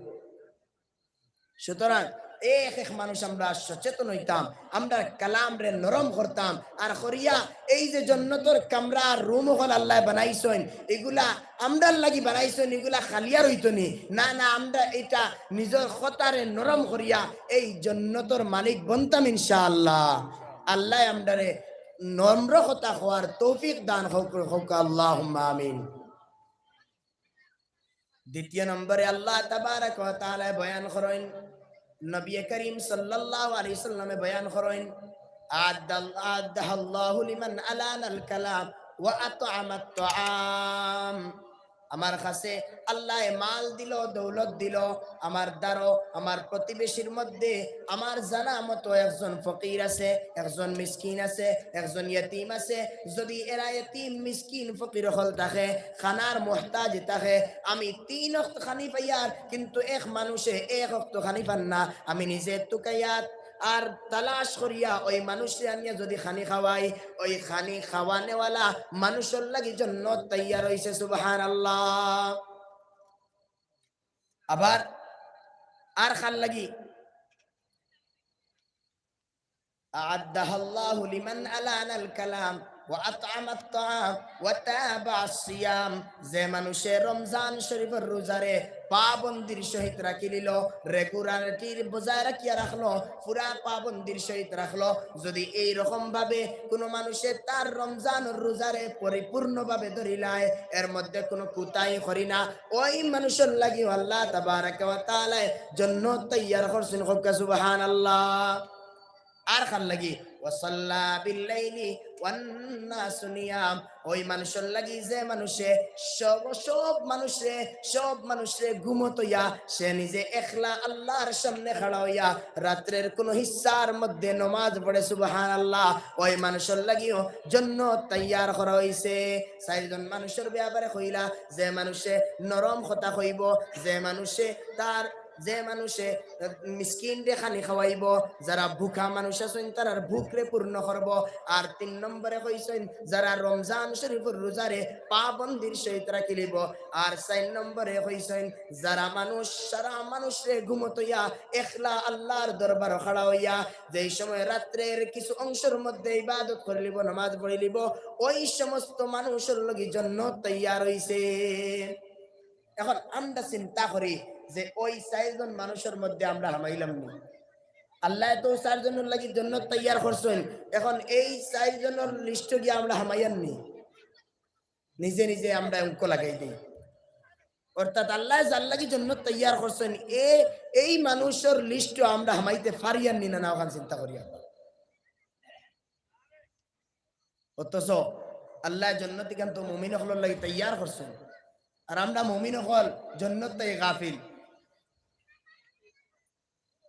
সুতরাং এক এক মানুষ আমরা সচেতন অইতাম, আমরা কালামরে নরম করতাম, আর করিয়া এই যে জন্নতর কামরা আর রুম অকল আল্লায় বানাইছইন, ইগুলা আমরার লাগি বানাইছইন, ইগুলা খালিয়া রইতো নি। না, না, আমরা ইটা নিজর কথারে নরম করিয়া এই জন্নতর মালিক বনতাম ইনশাআল্লাহ। আল্লায় আমরারে নম্র কথা কওয়ার তৌফিক দান করউক, আল্লাহুম্মা আমিন। দ্বিতীয় নম্বরে আল্লাহ তাবারাক ওয়া তাআলায় বয়ান করইন, নবী করিম সাল্লাল্লাহু আলাইহি ওয়াসাল্লামে বয়ান করইন, "আ'আদ্দাল-, আ'আদ্দাহাল্লাহু লিমান আলানাল কালাম ওয়া আত'আমাত তাআম।" আমার কাছে আল্লায় মাল দিলো, দৌলত দিলো, আমার ধারো, আমার প্রতিবেশীর মধ্যে আমার জানা মতো একজন ফকির আছে, একজন মিসকিন আছে, একজন ইয়াতিম আছে। যদি এরা ইয়াতিম, মিসকিন, ফকির অকল থাকে, খানার মুহতাজ থাকে, আমি তিন অক্ত খানি পাইয়ার, কিন্তু এক মানুষে এক অক্ত খানি পার না। আমি নিজে তুকাইয়াত আর তালাশ করিয়া ওই মানুষরে আনিয়া যদি খানি খাওয়াই, ওই খানি খাওয়ানেওয়ালা মানুষর লাগি জন্নত তৈয়ার অইছে। সুবহানাল্লাহ। আবার আর কার লাগি? আ'আদ্দাহাল্লাহু লিমান আলানাল কালাম ওয়া আত'আমাত তাআম ওয়া তাবা'আস সিয়াম। যে মানুষে রমজান শরীফর রোজারে পাবন্দির সহিত রাখিলিলো, regularity বজায় রাখিয়া রাখলো, পুরা পাবন্দির সহিত রাখলো, যদি এই রকম ভাবে কোনো মানুষে তার রমজানর রোজারে পরিপূর্ণভাবে ধরিলায়, এর মধ্যে কোনো কুতাই করি না, ওই মানুষর লাগিও আল্লাহ তাবারাকা ওয়া তাআলায় জন্নত তৈয়ার করছইন। কউক্কা সুবহানাল্লাহ। আর কার লাগি? "ওয়া সাল্লা বিল লাইলি ওয়ান নাসু নিয়াম।" ওই মানুষর লাগি যে মানুষে সব, সব মানুষরে, সব মানুষরে ঘুমত অইয়া সে নিজে একলা আল্লাহর সামনে খাড়া অইয়া রাত্রের কোনো হিস্সার মধ্যে নমাজ পড়ে, সুবহানাল্লাহ, ওই মানুষর লাগিও জন্নত তৈয়ার করা অইছে। চাইরজন মানুষর ব্যাপারে কইলা, যে মানুষে নরম কথা কইবো, যে মানুষে তার, যে মানুষে মিসকিনরে খানি খাওয়াইবো, যারা ভুকা মানুষ আছইন তারার ভুকরে পূর্ণ করবো। আর তিন নম্বরে কইছইন, যারা রমজান শরীফর রোজারে পাবন্দির সহিত রাখিলিবো। আর চাইর নম্বরে কইছইন, যারা মানুষ, সারা মানুষরে ঘুমত অইয়া একলা আল্লাহর দরবারো খাড়া অইয়া যেই সময় রাত্রের কিছু অংশর মধ্যে ইবাদত করিলিবো, নামাজ পড়িলিবো, ওই সমস্ত মানুষর লাগি জন্নত তৈয়ার অইছে। এখন আমরা চিন্তা করি যে ওই চাইরজন মানুষর মধ্যে আমরা হামাইলাম নি? আল্লায় তো চাইরজনর লাগি জন্নত তৈয়ার করছইন, এখন এই চাইরজনর list-ও গিয়া আমরা হামাইয়ার নি? নিজে নিজে আমরা অঙ্ক লাগাই দেই। অর্থাৎ আল্লায় যার লাগি জন্নত তৈয়ার করছইন, এ, এই মানুষর list-ও আমরা হামাইতে পারিয়ার নি না, না, অখান চিন্তা করি আমরা। অথচ আল্লায় জন্নত ইখান তো মুমিন অকলর লাগি তৈয়ার করছইন, আর আমরা মুমিন অকল জন্নত থাকি গাফিল।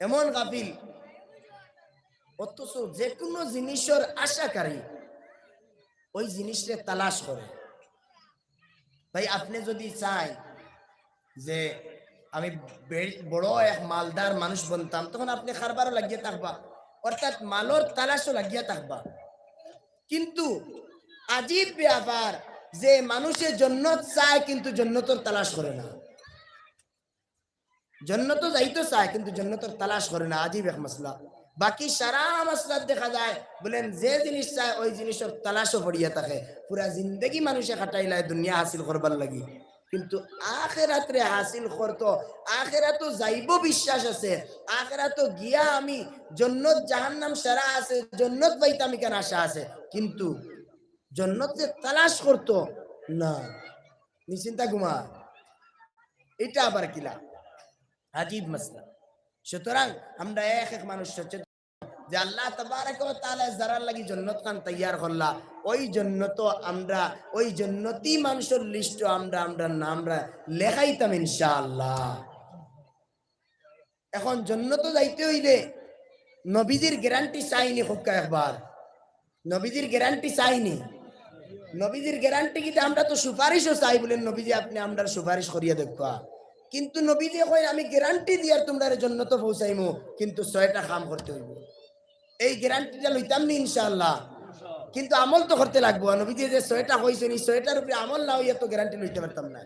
এমন গাফিল, অথচ যে কোনো জিনিসর আশাকারী, ওই জিনিসরে তালাশ করে। ভাই, আপনে যদি চাইন যে আমি বে-, বড় এক মালদার মানুষ বনতাম, তখন আপনে কারবারও লাগিয়া থাকবা, অর্থাৎ মালর তালাশও লাগিয়া থাকবা। কিন্তু আজীব ব্যাপার যে মানুষে জন্নত চায় কিন্তু জন্নতর তালাশ করে না। জন্নতো যাইতো চায়, কিন্তু জন্নতর তালাশ করে না, আজীব এক মাসলা। বাকি সারা মাসলাত দেখা যায়, বলেন, যে জিনিস চায়, ওই জিনিসর তালাশও পড়িয়া থাকে। পুরা জিন্দেগি মানুষে কাটাইলায় দুনিয়া হাসিল করবার লাগি, কিন্তু আখেরাতরে হাসিল করতো, আখেরাতো যাইবো বিশ্বাস আছে, আখেরাতো গিয়া আমি জন্নত জাহান্নাম সারা আছে, জন্নত পাইতাম ইখান আশা আছে, কিন্তু জন্নত যে তালাশ করতো না, নিশ্চিন্তা ঘুমা, এটা আবার কিলা? আজীব মাসলা। সুতরাং আমরা এক এক মানুষ সচেতন। যে আল্লাহ তাবারাকা ওয়া তাআলা যারার লাগি জন্নত খান তৈয়ার করলা, ওই জন্নত আমরা, ওই জন্নতি মানুষর লিস্টো আমরা, আমরা নামরা লেখাইতাম ইনশাআল্লাহ। এখন জন্নত যাইতে অইলে নবীজির গ্যারান্টি চাইনি, কউক্কা একবার। নবীজির গ্যারান্টি চাইনি। নবীজির গ্যারান্টি কিতা? আমরা তো সুপারিশও চাই, বলেন, "নবীজি, আপনে আমরার সুপারিশ করিয়া দেউক্কা।" কিন্তু নবীজি কইন, "আমি গ্যারান্টি দিয়ার তুমরারে জন্নতো পৌঁছাইমু, কিন্তু ছয়টা কাম করতে অইবো।" এই গ্যারান্টিটা লইতাম নি ইনশাআল্লাহ, কিন্তু আমল তো করতে লাগবো। নবীজি যে ছয়টা কইছইন, এই ছয়টার উপরে আমল না অইয়া তো গ্যারান্টি লইতে পারতাম না।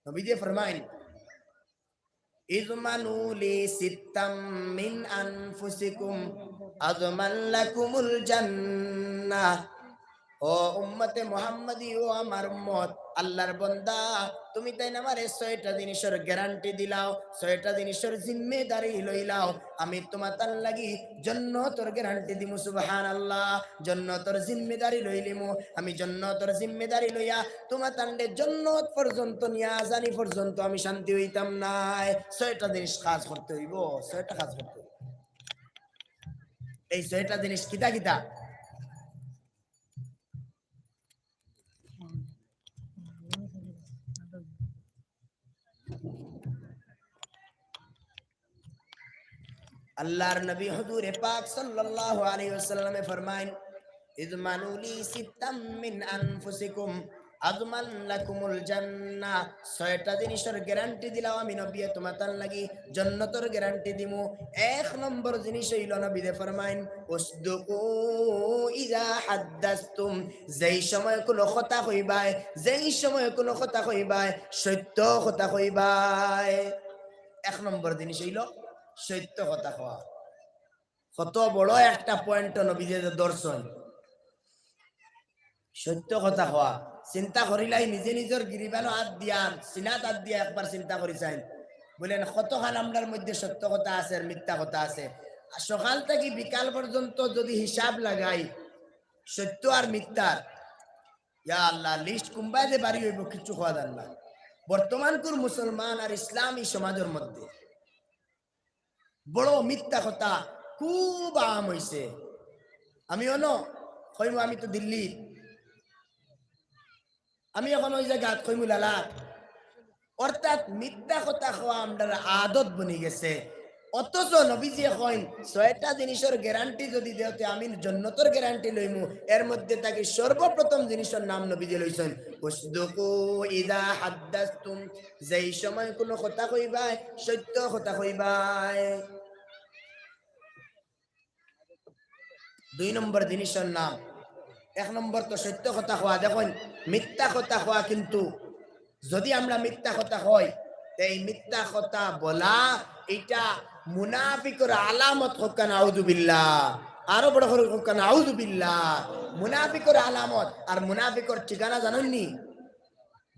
নবীজি ফরমাইন, "اضمنوا لي ستا من أنفسكم أضمن لكم الجنة।" ও উম্মতে মুহাম্মদী, ও আমার উম্মত, আল্লাহর বন্দা, তুমি তাইন আমারে ছয়টা জিনিসর গ্যারান্টি দিলাও, ছয়টা জিনিসর জিম্মেদারি লইলাও, আমি তুমাতান লাগি জন্নতর গ্যারান্টি দিমু। সুবহানাল্লাহ। জন্নতর জিম্মেদারি লইলিমু। আমি জন্নতর জিম্মেদারি লইয়া তুমাতানরে জন্নত পর্যন্ত নিয়া জানি পর্যন্ত আমি শান্তি অইতাম নায়। ছয়টা জিনিস কাজ করতে অইবো, ছয়টা কাজ করতে অইবো। এই ছয়টা জিনিস কিতা কিতা? আল্লাহর নবী হুজুরে পাক সাল্লাল্লাহু আলাইহি ওয়াসাল্লামে ফরমাইন, "اضمنوا لي ستا من أنفسكم أضمن لكم الجنة।" ছয়টা জিনিসর গ্যারান্টি দিলাও আমি নবীয়ে তুমাতান লাগি, জন্নতর গ্যারান্টি দিমু। এক নম্বর জিনিস অইলো নবীয়ে ফরমাইন, "اصدقوا إذا حدثتم।" যেই সময় কুনু কথা কইবায়, যেই সময় কুনু কথা কইবায়, সত্য কথা কইবায়। এক নম্বর জিনিস অইলো সত্য কথা কওয়া। কত বড় একটা পয়েন্ট নবীজিয়ে ধরছইন। সত্য কথা কওয়া। চিন্তা করিলাই, নিজে নিজর গিরিবানো আত দিয়া, সিনাত আত দিয়া একবার চিন্তা করি চাইন। বলেন, কতখান আমরার মধ্যে সত্য কথা আছে আর মিথ্যা কথা আছে। আর সকাল থাকি বিকাল পর্যন্ত যদি হিসাব লাগাই, সত্য আর মিথ্যার, ইয়া আল্লাহ, লিস্ট কুম্বায় যে বাড়ি অইবো, কিচ্ছু কওয়া যার না। বর্তমানকুর মুসলমান আর ইসলামী সমাজর মধ্যে বড় মিথ্যা কথা খুব আম অইছে। আমি অনো কইমু, আমি তো দিল্লি, আমি এখন ওই জাগাত কইমু লালাত। অর্থাৎ মিথ্যা কথা কওয়া আমরার আদত বনি গেছে। অথচ নবীজিয়ে কইন, "ছয়টা জিনিসর গ্যারান্টি যদি দেও, তে আমি জন্নতর গ্যারান্টি লইমু।" এর মধ্যে থাকি সর্বপ্রথম জিনিসর নাম নবীজিয়ে লইছইন, "উসদুকু ইযা হাদ্দাসতুম।" যেই সময় কুনু কথা কইবায়, সত্য কথা কইবায়। দুই নম্বর জিনিসর নাম, এক নম্বর তো সত্য কথা কওয়া, দেখইন মিথ্যা কথা কওয়া, কিন্তু যদি আমরা মিথ্যা কথা কই, তে এই মিথ্যা কথা বলা, ইটা মুনাফিকর আলামত। কউক্কা নাউজুবিল্লাহ। আরো বড় করি কউক্কা নাউজুবিল্লাহ। মুনাফিকর আলামত। আর মুনাফিকর ঠিকানা জানইন নি?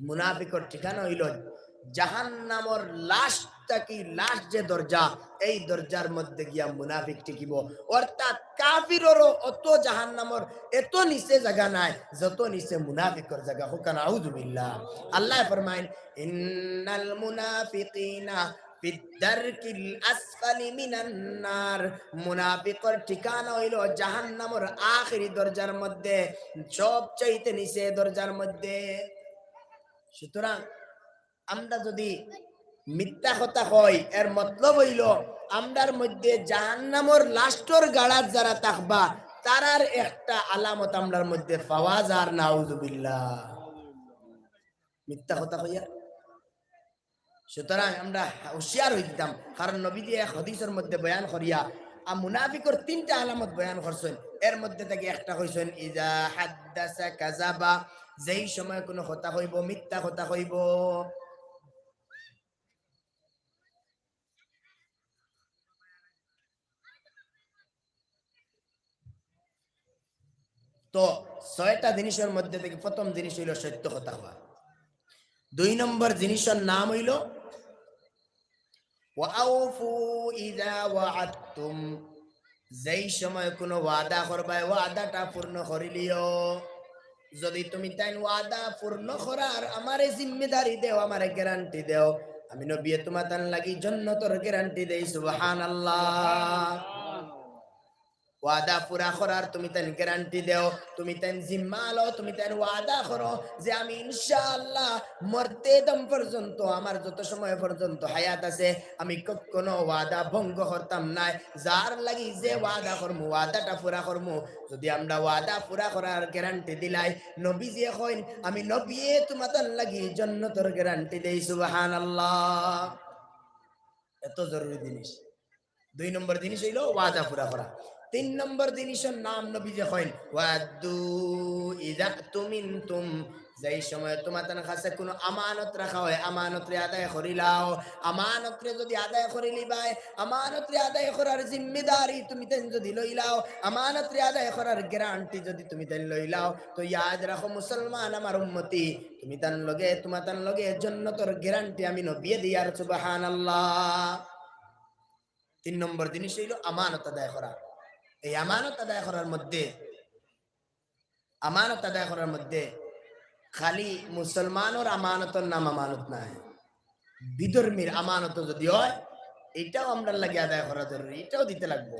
মুনাফিকর ঠিকানা অইলো জাহান্নামর লাস্ট থাকি লাস্ট যে দরজা, এই দরজার মধ্যে গিয়া মুনাফিক টিকিবো। অর্থাৎ কাফিররও অত জাহান্নামর এত নিচে জাগা নাই, যত নিচে মুনাফিকর জাগা। কউক্কা নাউজুবিল্লাহ। আল্লায় ফরমাইন, "ইন্নাল মুনাফিকিনা ফিদ দারকিল আসফালি মিনান নার।" মুনাফিকর ঠিকানা অইলো জাহান্নামর আখেরি দরজার মধ্যে, সবচাইতে নিচে দরজার মধ্যে। সুতরাং আমরা যদি মিথ্যা কথা কই, এর মতলব অইলো আমরার মধ্যে জাহান্নামর লাস্টর গাড়াত যারা থাকবা, তারার একটা আলামত আমরার মধ্যে পাওয়া যার, নাউজুবিল্লাহ। মিথ্যা কথা কইয়া। সুতরাং আমরা হুঁশিয়ার অইতাম, কারণ নবীজিয়ে এক হাদিসর মধ্যে বয়ান করিয়া আ মুনাফিকর তিনটা আলামত বয়ান করছইন। এর মধ্যে থাকি একটা কইছইন, "ইযা হাদ্দাসা কাযাবা", যেই সময় কুনু কথা কইবো, মিথ্যা কথা কইবো। তো ছয়টা জিনিসর মধ্যে থাকি প্রথম জিনিস অইলো সত্য কথা কওয়া। দুই নম্বর জিনিসর নাম অইলো "ওয়া আউফু ইযা ওয়াআদতুম", যেই সময় কুনু ওয়াদা করবায়, ওয়াদাটা পূর্ণ করিলিও। যদি তুমিতাইন ওয়াদা পূর্ণ করার আমারে জিম্মেদারি দেও, আমারে গ্যারান্টি দেও, আমি নবীয়ে তুমাতান লাগি জন্নতর গ্যারান্টি দেই। সুবহানাল্লাহ। ওয়াদা পুরা করার তুমি তাইন গ্যারান্টি দেও, তুমি তাইন জিম্মা লও, তুমি তাইন ওয়াদা করো যে আমি ইনশাআল্লাহ মরতে দম পর্যন্ত, আমার যত সময় পর্যন্ত হায়াত আছে, আমি কখনো ওয়াদা ভঙ্গ করতাম নায়। যার লাগি যে ওয়াদা করমু, ওয়াদাটা পুরা করমু। যদি আমরা ওয়াদা পুরা করার গ্যারান্টি দিলাই, নবীজিয়ে কইন, আমি নবীয়ে তুমাতার লাগি জন্নতর গ্যারান্টি দেই। সুবহানাল্লাহ। এত জরুরি জিনিস। দুই নম্বর জিনিস অইলো ওয়াদা পুরা করা। তিন নম্বর জিনিসর নাম নবীজিয়ে কইন, "ওয়াদ্দু ইযা তুমিনতুম।" যেই সময় তুমাতান কাছে কুনু আমানত রাখা অয়, আমানতরে আদায় করিলাও। আমানতরে যদি আদায় করিলিবায়, আমানতরে আদায় করার জিম্মেদারি তুমি তাইন যদি লইলাও, আমানতরে আদায় করার গ্যারান্টি যদি তুমি তাইন লইলাও, তো ইয়াদ রাখো মুসলমান আমার উম্মতি, তুমি তান লগে, তুমাতান লগে জন্নতর গ্যারান্টি আমি নবীয়ে দিয়ার। সুবহানাল্লাহ। তিন নম্বর জিনিস অইলো আমানত আদায় করা। এই আমানত আদায় করার মধ্যে, আমানত আদায় করার মধ্যে খালি মুসলমানর আমানতর নাম আমানত নায়, বিধর্মীর আমানত যদি অয়, ইটাও আমরার লাগি আদায় করা জরুরি, ইটাও দিতে লাগবো।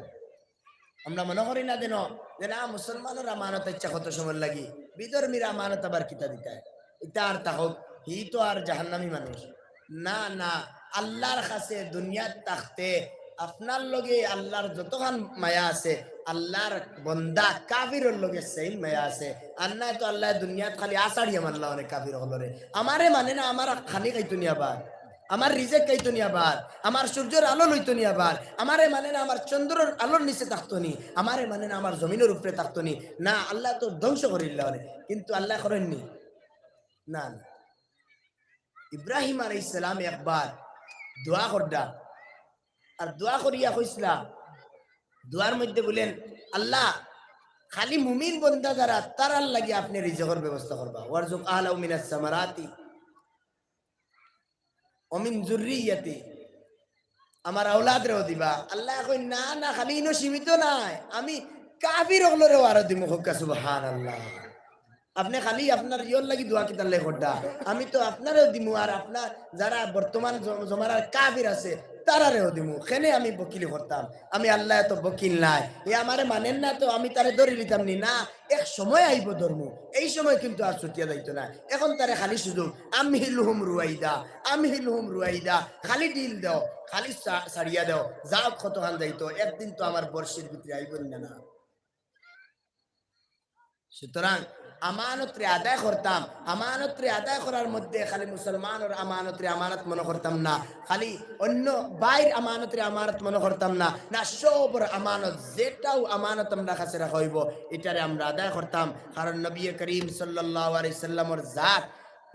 আমরা মনো করি না যেন, যে না, মুসলমানর আমানত ইচ্ছা কত সময় লাগি, বিধর্মীর আমানত আবার কিতা দিতায়? ইতা আর থাকউক, হি তো আর জাহান্নামী মানুষ। না, না, আল্লার কাছে দুনিয়াত থাকতে আপনার লগে আল্লার যতখান মায়া আছে, আল্লার বন্দা কাফিরর লগে same মায়া আছে। আর নায় তো আল্লায় দুনিয়াত খালি আছাড়িয়া মারলা অনে কাফির অকলরে। আমারে মানে না, আমার খানি খাইতো নি আবার, আমার রিজেক খাইতো নি আবার, আমার সূর্যর আলো লইতো নি আবার, আমারে মানে না, আমার চন্দ্রর আলোর নিচে থাকতো নি, আমারে মানে না, আমার জমিনর উপরে থাকতো নি। না, আল্লায় তো ধ্বংস করিলা অনে, কিন্তু আল্লায় করইন নি। না, না। ইব্রাহিম আলাইহিস সালাম একবার দোয়া কররা, আর দোয়া করিয়া কইছলা, দোয়ার মধ্যে বলেন, "আল্লাহ, খালি মুমিন বন্দা যারা, তারার লাগি আপনে রিজেকর ব্যবস্থা করবা। ওয়ারজুক আহলাহু মিনাস সামারাতি ওয়া মিন যুররিয়াতি।" আমার আওলাদরেও দিবা। আল্লায় কইন, "না, না, খালি ইনো সীমিত নায়, আমি কাফির অকলরেও আরো দিমু।" কউক্কা সুবহানাল্লাহ। আপনে খালি আপনার ইয়র লাগি দোয়া কিতার লাগি কররা? আমি তো আপনারেও দিমু, আর আপনার যারা বর্তমান জ-, জমানার কাফির আছে, তারারেও দিমু। কেনে আমি বকিলি করতাম? আমি আল্লায় তো বকিল নায়। হে আমারে মানের না তো আমি তারে ধরি লিতাম নি? না, এক সময় আইবো ধরমু, এই সময় কিন্তু আর ছুটিয়া যাইতো নায়। এখন তারে খালি সুযোগ, আমহিলহুম রুয়াইদা, আমহিলহুম রুয়াইদা, খালি ঢিল দেও, খালি ছা-, ছাড়িয়া দেও, যাউক কতখান যাইতো, একদিন তো আমার বর্ষির ভিতরে আইবো না, না। সুতরাং আমানতরে আদায় করতাম, আমানতরে আদায় করার মধ্যে খালি মুসলমানর আমানতরে আমানত মনো করতাম না, খালি অন্য ভাইর আমানতরে আমানত মনো করতাম না, না, সবর আমানত, যেটাও আমানত আমরার কাছে রাখা অইবো, ইটারে আমরা আদায় করতাম। কারণ নবী করিম সাল্লাল্লাহু আলাইহি সাল্লামর জাত,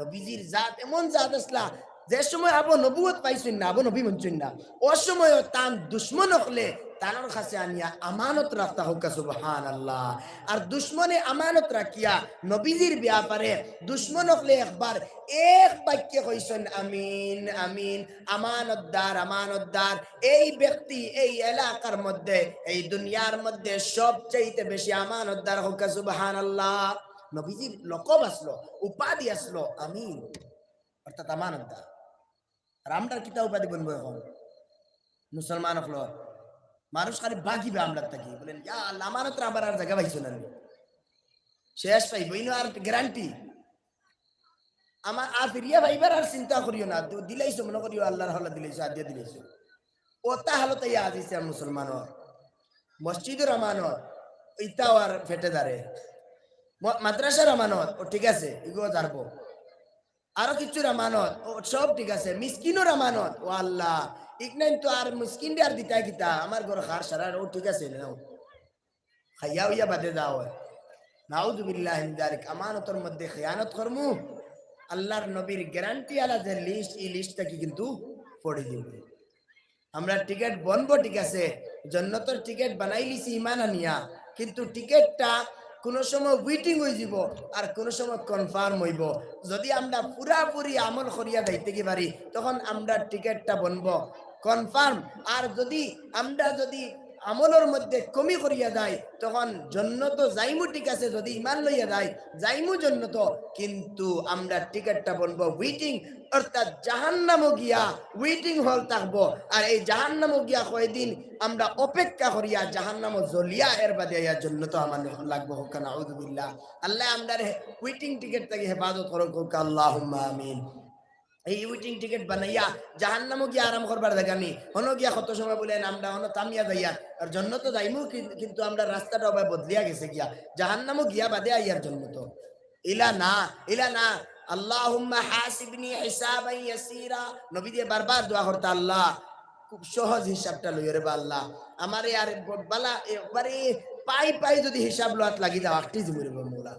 নবীজির জাত এমন জাত আছলা, যে সময় আবু নবুয়ত পাইছইন না, আবু নবী মনছইন না, অউ সময়ও তান দুশমন অকলে তানর কাছে আনিয়া আমানত রাখতা। কউক্কা সুবহানাল্লাহ। আর দুশমনে আমানত রাখিয়া নবীজির ব্যাপারে দুশমন অকলে একবার এক বাক্যে কইছইন, "আমিন, আমিন, আমানতদার, আমানতদার।" এই ব্যক্তি এই এলাকার মধ্যে, এই দুনিয়ার মধ্যে সবচাইতে বেশি আমানতদার। কউক্কা সুবহানাল্লাহ। নবীজির লকব আছলো, উপাধি আছলো আমিন, অর্থাৎ আমানতদার। আর আমরার কিতা উপাধি বনবো এখন? মুসলমান অকলর মানুষ খালি ভাগিবা আমরার থাকি, বলেন, "ইয়া আল্লাহ, আমানতরে আবার আর জাগা পাইছো না নি? শেষ পাইবো, ইনো আর গ্যারান্টি। আমার আর ফিরিয়া পাইবার আর চিন্তা করিও না, দি-, দিলাইছো, মনো করিও আল্লার হাওলা দিলাইছো, আদিয়া দিলাইছো।" অতা হালত আইয়া আজিছে মুসলমানর। মসজিদর আমানত, ইতাও আর ফেটে দারে। ম-, মাদ্রাসার আমানত, অউ ঠিক আছে, ইগুও জারবো। আরো কিচ্ছুর আমানত, অউ সব ঠিক আছে, মিসকিনর আমানত, ও আল্লাহ, ইকনাইন তো আর মিসকিনরে আর দিতায় কিতা, আমার ঘর খার সারার, অউ ঠিক আছে, নেও। খাইয়া অইয়া বাদে যাও। নাউজুবিল্লাহি মিন যালিক, আমানতর মধ্যে খিয়ানত করমু, আল্লার নবীর গ্যারান্টি আলা যে লিস্ট, ই লিস্ট থাকি কিন্তু পড়ি দিমু। আমরা টিকেট বনবো, ঠিক আছে, জন্নতর টিকেট বানাইলিছি ইমান আনিয়া, কিন্তু টিকেটটা কুনু সময় ওয়েটিং অইযিবো, আর কুনু সময় কনফার্ম অইবো। যদি আমরা পুরাপুরি আমল করিয়া যাইতে কি পারি, তখন আমরা টিকেটটা বনবো কনফার্ম। আর যদি আমরা যদি আমলর মধ্যে কমি করিয়া যাই, তখন জন্নত যাইমু, ঠিক আছে, যদি ইমান লইয়া যাই, যাইমু জন্নত, কিন্তু আমরার টিকিটটা বনবো ওয়েটিং, অর্থাৎ জাহান্নামো গিয়া ওয়েটিং হল থাকবো। আর এই জাহান্নামো গিয়া কয়দিন আমরা অপেক্ষা করিয়া জাহান্নামো জ্বলিয়া এর বাদে আইয়া জন্নত আমার লাগবো। হক্কা নাউজুবিল্লাহ। আল্লাহ আমরারে ওয়েটিং টিকিট থাকি হেফাজত করুক, হক্কা আল্লাহুম্মা আমিন। এই ওয়েটিং টিকিট বানাইয়া জাহান্নামো গিয়া আরাম করবার জাগা নি, হনো গিয়া কত সময় বলেন আমরা হনো থামিয়া যাইয়ার, আর জন্নত যাইমু কিন-, কিন্তু আমরার রাস্তাটা অবায় বদলিয়া গেছে গিয়া, জাহান্নামো গিয়া বাদে আইয়ার জন্নত। ইলা না, ইলা না। আল্লাহুম্মা হাসিবনি হিসাবান ইয়াসিরা। নবীজিয়ে বারবার দোয়া করতা, "আল্লাহ, খুব সহজ হিসাবটা লইও রে বা আল্লাহ, আমারে আর ব-, বালা একবারে পাই পাই যদি হিসাব লওয়াত লাগি যাও, আখটি যিমু রে বা মৌলা।"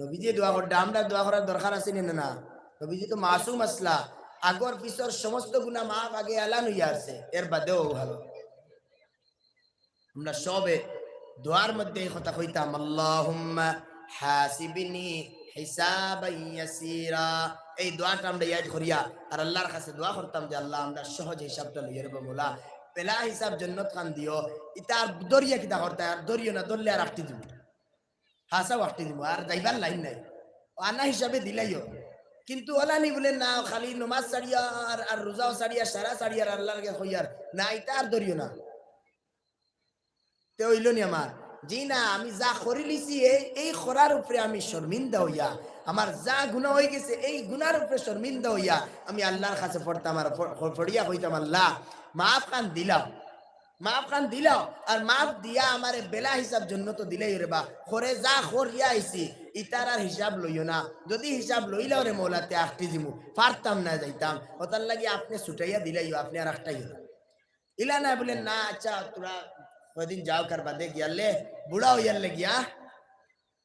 নবীজিয়ে দোয়া করতা, আমরা দোয়া করার দরকার আছে নি না? না, নবীজি তো মাসুম আছলা, আগর পিছর সমস্ত গুনাহ মাফ, আগে এলান অইয়া আছে, এর বাদেও ভালা। আমরা সবে দোয়ার মধ্যে এই কথা কইতাম, "আল্লাহুম্মা হাসিবনি হিসাবান ইয়াসিরা।" এই দোয়াটা আমরা ইয়াদ করিয়া আর আল্লাহর কাছে দোয়া করতাম যে, "আল্লাহ, আমরা সহজ হিসাবটা লইয়া রে বা মৌলা, পেলা হিসাব জন্নত খান দিও।" ইতা আর ধরিয়া কিতা করতা, আর ধরিও না, ধরলে আর আখটি যিমু। হাছা আখটি যিমু, আর যাইবার লাইন নাই। ও আনা হিসাবে দিলাইও। কিন্তু ওলা নি বলে না, খালি নমাজ ছাড়িয়ার, আর রোজাও ছাড়িয়ার, সারা ছাড়িয়ার, আল্লাহর গেছে কইয়ার, না, ইতা আর ধরিও না। তে অইলো নি আমার? জি না, আমি যা করিলিছি, এই, এই করার উপরে আমি শর্মিন্দা অইয়া, আমার যা গুনাহ অই গেছে, এই গুনার উপরে শর্মিন্দা অইয়া আমি আল্লাহর কাছে পড়তাম আর প-, পড়িয়া কইতাম, "আল্লাহ, মাফ খান দিলাও, মাফ খান দিলাও, আর মাফ দিয়া আমারে বেলা হিসাব জন্নত দিলাইও রে বা, করে যা করিয়া আইছি, ইতার আর হিসাব লইও না, যদি হিসাব লইলাও রে মৌলা, তে আখটি যিমু, পারতাম না যাইতাম, ওটার লাগি আপনে ছুটাইয়া দিলাইও, আপনে আর আখটাইও না।" ইলা না বলে, "না, আচ্ছা, তোরা কয়দিন যাও, কার বাদে গিয়ালে, বুড়া অইয়ালে গিয়া,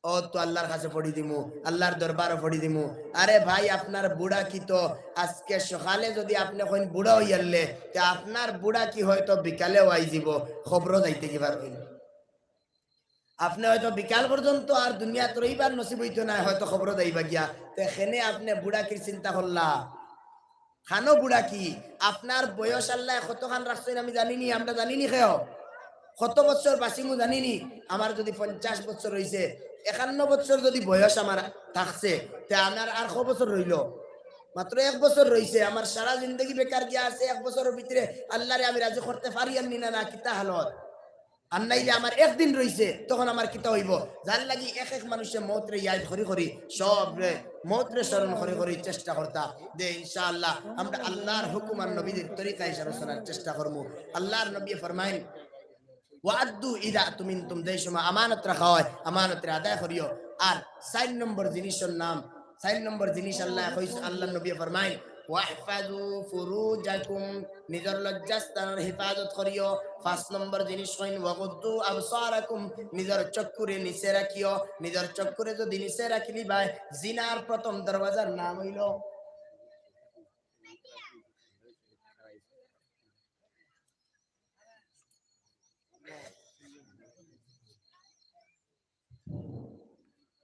ও তো আল্লাহর কাছে পড়ি দিমু, আল্লাহর দরবারও পড়ি দিমু।" আরে ভাই, আপনার বুড়া কি তো আজকে সকালে যদি আপনে কইন বুড়া অইয়ালে, তে আপনার বুড়া কি হয়তো বিকালেও আই যিবো, খবরও যাইতে কি পারবেন। আপনে হয়তো বিকাল পর্যন্ত আর দুনিয়াত রইবার নসিব অইতো নায়, হয়তো খবরও যাইবা গিয়া। তে এখানে আপনে বুড়া কির চিন্তা করলা? খানো বুড়া কি? আপনার বয়স আল্লায় কতখান রাখছইন আমি জানি নি, আমরা জানি নি কেউ। কত বছর বাঁচিমু জানি নি। আমার যদি পঞ্চাশ বছর অইছে, একান্ন বছর যদি বয়স আমার থাকছে, তে আমার আর ক বছর রইলো? মাত্র এক বছর রইছে। আমার সারা জিন্দেগি বেকার গিয়া আছে, এক বছরর ভিতরে আল্লারে আমি রাজি করতে পারিয়ার নি না, না কিতা হালত? আর নাইলে আমার একদিন রইছে, তখন আমার কিতা অইবো? যার লাগি এক এক মানুষে মউতরে ইয়াদ করি করি, সবরে মউতরে স্মরণ করি করি চেষ্টা করতা। দে ইনশাআল্লাহ আমরা আল্লাহর হুকুম আর নবীজির তরিকা হিসাবে চলার চেষ্টা করমু। আল্লাহর নবী ফরমাইন, "ওয়াদ্দু ইযা তুমিনতুম", যেই সময় আমানত রাখা হয়, আমানতরে আদায় করিও। আর চাইর নম্বর জিনিসর নাম, চাইর নম্বর জিনিস আল্লায় কইছ-, আল্লাহর নবী ফরমাইন, "ওয়াহফাজু ফুরুজাকুম", নিজর লজ্জাস্থানর হেফাজত করিও। পাঁচ নম্বর জিনিস কইন, "ওয়াগুদ্দু আবসারাকুম", নিজর চক্ষুরে নিচে রাখিও। নিজর চক্ষুরে যদি নিচে রাখিলি ভাই, জিনার প্রথম দরওয়াজার নাম অইলো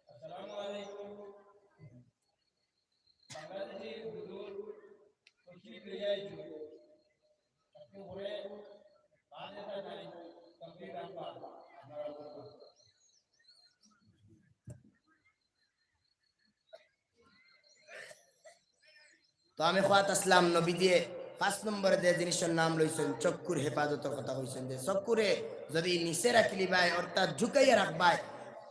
আসসালামু আলাইকুম। বাংলাদেশি হুজুর তশরিফ লইয়া আইছইন। একটু পরে বাদ এটা নাই, তকবীর রাখবা। আপনারা বলুন। তো আমি কওয়াত আছলাম, নবীজিয়ে পাঁচ নম্বরে যে জিনিসর নাম লইছইন, চক্ষুর হেফাজতর কথা কইছইন, যে চক্ষুরে যদি নিচে রাখিলি ভাই, অর্থাৎ ঝুঁকাইয়া রাখবায়,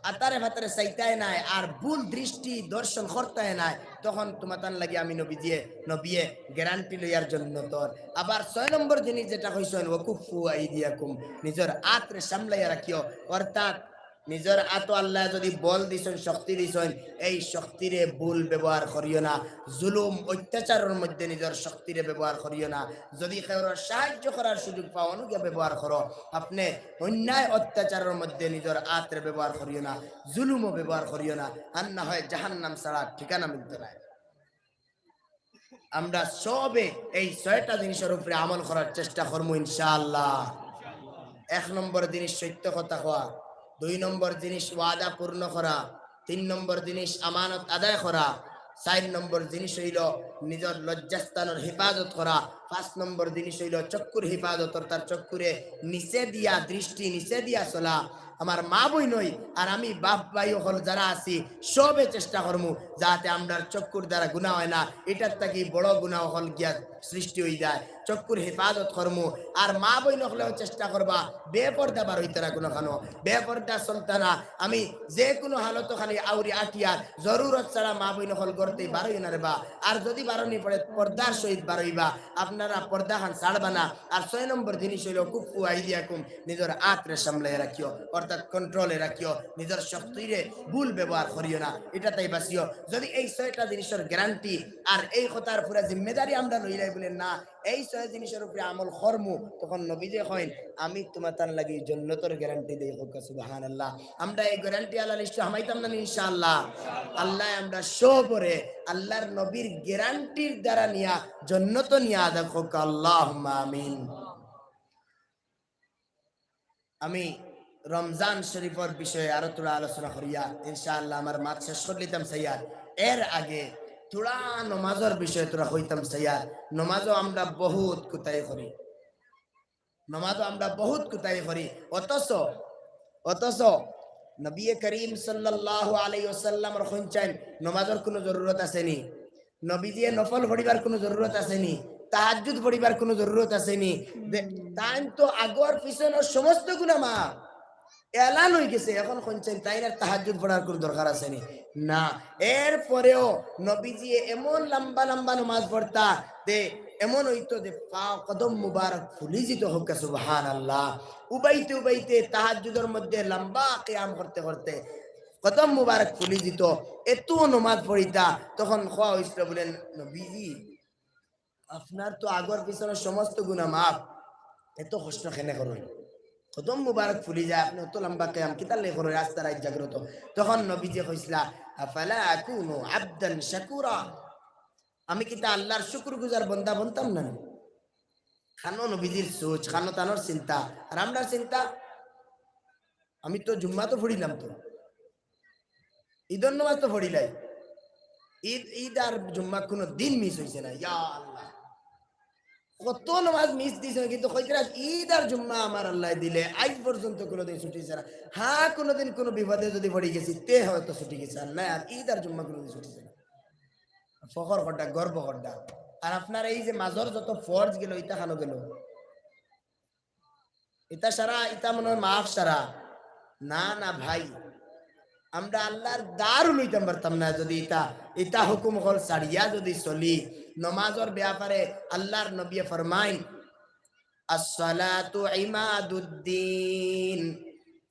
আতারে ফাতারে চাইতায় নায়, আর ভুল দৃষ্টি দর্শন করতায় নায়, তখন তুমাতান লাগি আমি নবীজিয়ে, নবীয়ে গ্যারান্টি লইয়ার জন্নতর। আবার ছয় নম্বর জিনিস যেটা কইছইন, "ওয়াকুফু আইদিয়াকুম", নিজর আতরে সামলাইয়া রাখিও, অর্থাৎ নিজর আতো আল্লায় যদি বল দিছইন, শক্তি দিছইন, এই শক্তিরে ভুল ব্যবহার করিও না। জুলুম, অত্যাচারর মধ্যে নিজর শক্তিরে ব্যবহার করিও না। যদি কেউর সাহায্য করার সুযোগ পাও, অনুজ্ঞা ব্যবহার করো। আপনে অন্যায় অত্যাচারর মধ্যে নিজর আতরে ব্যবহার করিও না, জুলুমও ব্যবহার করিও না, আর না হয় জাহান্নাম ছাড়া ঠিকানা মিলতো নায়। আমরা সবে এই ছয়টা জিনিসর উপরে আমল করার চেষ্টা করমু ইনশাআল্লাহ। এক নম্বর জিনিস সত্য কথা কওয়া, দুই নম্বর জিনিস ওয়াদা পূর্ণ করা, তিন নম্বর জিনিস আমানত আদায় করা, চাইর নম্বর জিনিস অইলো নিজর লজ্জাস্থানর হেফাজত করা, পাঁচ নম্বর জিনিস অইলো চক্ষুর হেফাজত, অর্থাৎ চক্ষুরে নিচে দিয়া, দৃষ্টি নিচে দিয়া চলা। আমার মা বইন অই আর আমি বাপ ভাই অকল যারা আছি, সবে চেষ্টা করমু যাতে আমরার চক্ষুর দ্বারা গুনাহ অয় না, ইটার থাকি বড় গুনাহ অকল গিয়া সৃষ্টি অই যায়। চক্ষুর হেফাজত করমু। আর মা বইন অকলেও চেষ্টা করবা বেপর্দা বারইতারা কুনুখানো, বেপর্দা চলতারা। আমি যে কুনু হালতো খালি আউরি আটিয়ার, জরুরত ছাড়া মা বইন অকল ঘর থাকি বারইও না রেবা। আর যুদি বারনি পড়ে, পর্দার সহিত বারইবা। আপনারা পর্দাখান ছাড়বা না। আর ছয় নম্বর জিনিস অইলো কুফু আইদিয়াকুম, নিজর আতরে সামলাইয়া রাখিও, অর্থাৎ কন্ট্রোলে রাখিও, নিজর শক্তিরে ভুল ব্যবহার করিও না, ইটা থাকি বাঁচিও। যুদি এই ছয়টা জিনিসর গ্যারান্টি আর এই কথার পুরা জিম্মেদারি আমরা লইলাই বুলে না, এই ছয় জিনিসর উপরে আমল করমু, তখন নবীজি কইন, "আমি তুমাতান লাগি জন্নতর গ্যারান্টি দেই।" কউক্কা সুবহানাল্লাহ। আমরা এই গ্যারান্টি আলা লিস্টো হামাইতাম না নি ইনশাআল্লাহ? আল্লায় আমরা সবরে আল্লার নবীর গ্যারান্টির দ্বারা নিয়া জন্নতো নিয়া আদা কউক্কা, আল্লাহুম্মা আমিন। আমি রমজান শরীফর বিষয়ে আরো থুড়া আলোচনা করিয়া ইনশাআল্লাহ আমার মাত শেষ করিলিতাম চাইয়ার। এর আগে থুড়া নমাজর বিষয়ে থুড়া কইতাম চাইয়ার। নমাজও আমরা বহুত কুতাই করি, নমাজও আমরা বহুত কুতাই করি। অথচ, অথচ নবী করিম সাল্লাল্লাহু আলাইহি ওয়াসাল্লামর কইনচাইন নমাজর কুনু জরুরত আছে নি? নবীজিয়ে নফল পড়িবার কুনু জরুরত আছে নি? তাহাজ্জুদ পড়িবার কুনু জরুরত আছে নি? দে-, তাইন তো আগর পিছনর সমস্ত গুনা মাফ। এলান অই গেছে, এখন কইনচাইন তাইন আর তাহাজ্জুদ পড়ার কুনু দরকার আছে নি? না। এরপরেও নবীজিয়ে এমন লম্বা লম্বা নমাজ পড়তা, দে এমন অইতো যে পা কদম মুবারক ফুলি যিতো, কউক্কা সুবহানাল্লাহ। উবাইতে উবাইতে তাহাজ্জুদর মধ্যে লম্বা কিয়াম করতে করতে কদম মুবারক ফুলি যিতো, এত নমাজ পড়িতা। তখন কওয়া অইছিল বুলে, "নবীজি, আপনার তো আগর পিছনর সমস্ত গুনা মাফ, এত কষ্ট কেনে করইন? কদম মুবারক ফুলি যায়, আপনে অত লম্বা কিয়াম কিতার লাগি করইন, রাস্তা রাইত জাগ্রত?" তখন নবীজি কইছিলা, "আফালা আকুনু আবদান শাকুরা?" আমি কিতা আল্লার শুকুরগুজার বন্দা বনতাম না নি? খানো নবীজির সোচ, খানো তানর চিন্তা, আর আমরার চিন্তা, আমি তো জুম্মা তো পড়িলাম তো, ইদর নমাজ তো পড়িলাই, ইদ, ইদ আর জুম্মা কুনু দিন মিস অইছে না। ইয়া আল্লাহ, কত নমাজ মিস দিছে, কিন্তু কইতরা ইদ আর জুম্মা আমার আল্লায় দিলে আইজ পর্যন্ত কুনুদিন ছুটিছে না। হ্যাঁ, কুনুদিন কুনু বিপদে যুদি পড়ি গেছি, তে হয়তো ছুটি গেছে, আর না, আর ইদ আর জুম্মা কুনুদিন ছুটিছে না। ফখর করডা, গর্ব করডা। আর আপনার এই যে মাজর যত ফরজ গেল, ইতা খানো গেল? ইতা সারা, ইতা মনে অয় মাফ সারা। না, না ভাই, আমরা আল্লার দারও লইতাম পারতাম না যুদি ইতা, ইতা হুকুম অকল ছাড়িয়া যুদি চলি। নমাজর ব্যাপারে আল্লার নবীয়ে ফরমাইন, "আসসালাতু ইমাদুদ্দিন,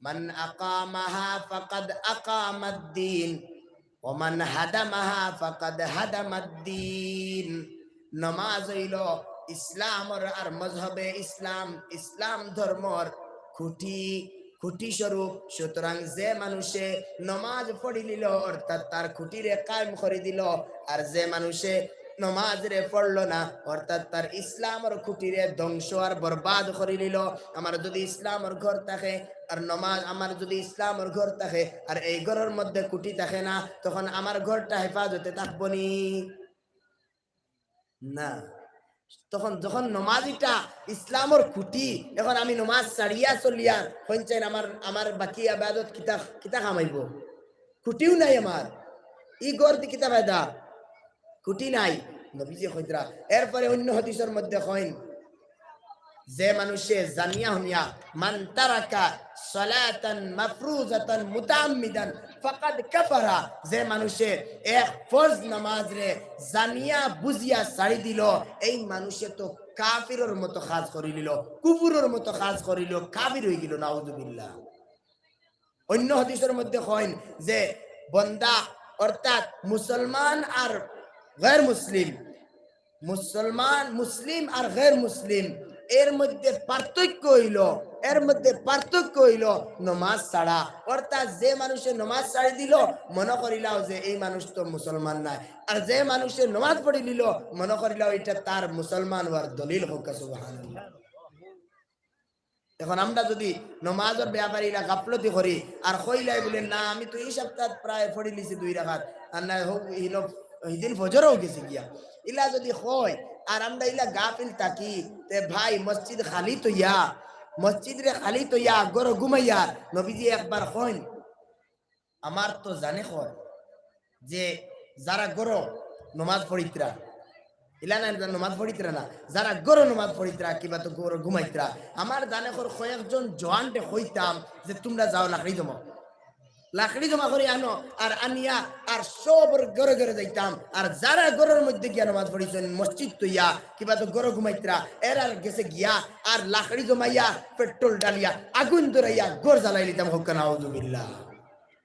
মান আকামাহা ফাকাদ আকামাদ্দিন, ওয়া মান হাদামাহা ফাকাদ হাদামাদ্দিন।" নমাজ অইলো ইসলামর আর মজহবে ইসলাম, ইসলাম ধর্মর খুঁটি, খুঁটি স্বরূপ। সুতরাং যে মানুষে নমাজ পড়িলিলো, অর্থাৎ তার খুঁটিরে কায়েম করি দিলো, আর যে মানুষে নমাজরে পড়লো না, অর্থাৎ তার ইসলামর খুঁটিরে ধ্বংস আর বরবাদ করিলিলো। আমার যুদি ইসলামর ঘর থাকে, আর নমাজ, আমার যুদি ইসলামর ঘর থাকে, আর এই ঘরর মধ্যে খুঁটি থাকে না, তখন আমার ঘরটা হেফাজতে থাকবো নি? না। তখন যখন নমাজ ইটা ইসলামর খুঁটি, এখন আমি নমাজ ছাড়িয়া চলিয়ার, কইনচাইন আমার, আমার বাকি ইবাদত কিতা, কিতা কামাইবো? খুঁটিও নাই আমার, ই ঘর দি কিতা ফায়দা? খুঁটি নাই। নবীজি কইতরা। এরপরে অন্য হাদিসর মধ্যে কইন, যে মানুষে জানিয়া হুনিয়া, "মান তারাকা সালাতান মাফরুজাতান মুতাআম্মিদান ফাকাদ কাফারা", যে মানুষে এক ফরজ নামাজরে জানিয়া বুঝিয়া ছাড়ি দিলো, এই মানুষে তো কাফিরর মতো কাজ করিলিলো, কুফুরর মতো কাজ করিলিলো, কাফির অইগেলো, নাউজুবিল্লাহ। অন্য হাদিসর মধ্যে কইন যে বন্দা অর্থাৎ মুসলমান আর গের মুসলিম, মুসলমান, মুসলিম আর গের মুসলিম, এর মধ্যে পার্থক্য অইলো, এর মধ্যে পার্থক্য অইলো নমাজ ছাড়া। অর্থাৎ যে মানুষে নমাজ ছাড়ি দিলো, মনো করিলাও যে এই মানুষ তো মুসলমান নায়, আর যে মানুষে নমাজ পড়িলিলো, মনো করিলাও ইটা তার মুসলমান অওয়ার দলিল। কউক্কা সুবহানাল্লাহ। এখন আমরা যুদি নমাজর ব্যাপারে ইলা গাফলতি করি আর কইলাই বুলে, "না, আমি তো ই সপ্তাত প্রায় পড়িলিছি দুই রাকাত, আর না হোক, হিদিন ফজরও গেছি গিয়া", ইলা যুদি কই, আর আমরা ইলা গাফিল থাকি। তে ভাই, মসজিদ খালি থইয়া, মসজিদরে খালি থইয়া ঘরো ঘুমাইয়ার। নবীজি একবার কইন, "আমার তো জানে খর যে যারা ঘরো নমাজ পড়িত্রা, ইলা না, নমাজ পড়িত্রা না, যারা ঘরো নমাজ পড়িত্রা কিবা তো ঘরো ঘুমাইত্রা, আমার জানে খর কয়েকজন জোয়ানরে কইতাম যে তুমরা যাও লাকড়ি জমাও, লাকড়ি জমা করি আনো, আর আনিয়া আর সবর ঘরে ঘরে যাইতাম, আর যারা ঘরর মধ্যে গিয়া নমাজ পড়িছইন মসজিদ থইয়া কিবা তো ঘরো ঘুমাইত্রা, এরার গেছে গিয়া আর লাকড়ি জমাইয়া, পেট্রোল ঢালিয়া, আগুন ধরাইয়া ঘর জ্বালাই দিতাম।" কউক্কা নাউজুবিল্লাহ।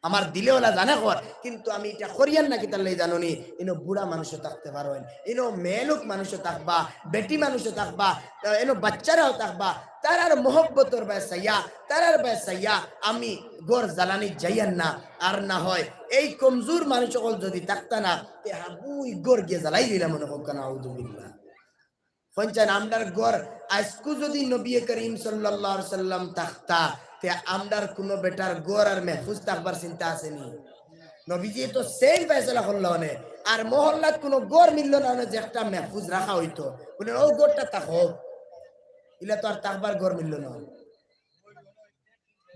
আমার দিলে ওলা জানে খর, কিন্তু আমি ইটা করিয়ার না কিতার লাগি জানো নি? ইনো বুড়া মানুষও থাকতে পারইন, ইনো মেয়েলোক মানুষও থাকবা, বেটি মানুষও থাকবা, ইনো বাচ্চারাও থাকবা, তারার মহব্বতর বায় চাইয়া, তারার বায় চাইয়া আমি ঘর জ্বালানি যাইয়ার না। আর না হয় এই কমজোর মানুষ অকল যদি থাকতা না, তে হাবুই ঘর গিয়া জ্বালাই দিলাম মনে। কউক্কা নাউজুবিল্লাহ। কইন চাইন আমরার ঘর আইজকু যদি নবী করিম সাল্লাল্লাহু আলাইহি সাল্লাম থাকতা, তে আমরার কুনু বেটার ঘর আর মেহফুজ থাকবার চিন্তা আছে নি? নবীজি তো সেই ফয়সালা করলা অনে, আর মহল্লাত কুনু ঘর মিললো না অনে যে একটা মেহফুজ রাখা অইতো, বলে, "ও ঘরটা থাকো।" ইলা তো আর থাকবার ঘর মিললো না।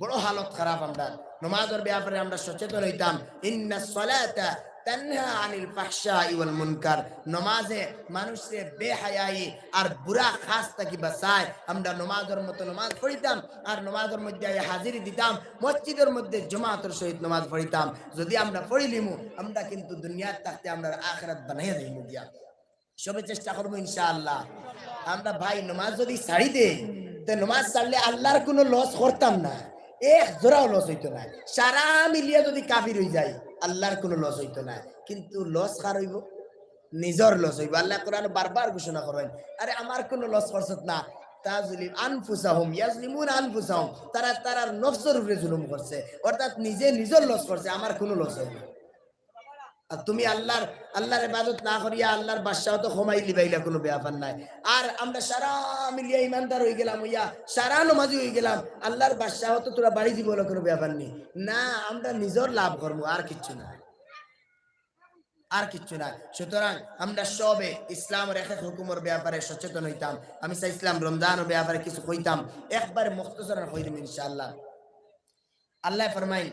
বড় হালত খারাপ আমরার। নমাজর ব্যাপারে আমরা সচেতন অইতাম। ইন্নাস সালাতা তানহা আনিল ফাহশাই ওয়াল মুনকার। নমাজে মানুষরে বেহায়াই আর বুরা কাজ থাকি বাঁচায়। আমরা নমাজর মতো নমাজ পড়িতাম, আর নমাজর মধ্যে আইয়া হাজিরি দিতাম, মসজিদর মধ্যে জমাতর সহিত নমাজ পড়িতাম। যদি আমরা পড়িলিমু, আমরা কিন্তু দুনিয়াত থাকতে আমরার আখিরাত বানাইয়া দিমু গিয়া। সবে চেষ্টা করমু ইনশাআল্লাহ। আমরা ভাই নমাজ যদি ছাড়ি দেই, তে নমাজ ছাড়লে আল্লাহর কুনু লস করতাম না, এক জোড়াও লস অইতো নায়। সারা মিলিয়া যদি কাফির অই যাই, আল্লাহর কুনু লস অইতো নায়, কিন্তু লস কার অইবো? নিজর লস অইবো। আল্লায় কোরআনো বারবার ঘোষণা করইন, "আরে আমার কুনু লস করছত না।" তাজলিম আনফুসাহুম, ইয়াজলিমুনা আনফুসাহুম, তারা তারার নফসর উপরে জুলুম করছে, অর্থাৎ নিজে নিজর লস করছে, আমার কুনু লস অইবো না। আর তুমি আল্লাহর, আল্লাহর ইবাদত না করিয়া আল্লাহর বাদশাহত কমাইলিবায়, ইলা কুনু ব্যাপার নায়। আর আমরা সারা মিলিয়া ইমানদার অই গেলাম, অইয়া সারা নমাজি অই গেলাম, আল্লাহর বাদশাহত থুড়া বাড়ি দিবো, ইলা কুনু ব্যাপার নি। না, আমরা নিজর লাভ করমু, আর কিচ্ছু নায়, আর কিচ্ছু নায়। সুতরাং আমরা সবে ইসলামর এক এক হুকুমর ব্যাপারে সচেতন অইতাম। আমি চাইছিলাম রমজানর ব্যাপারে কিছু কইতাম, একবারে মুখতসরান কইরাম ইনশাআল্লাহ। আল্লায় ফরমাইন,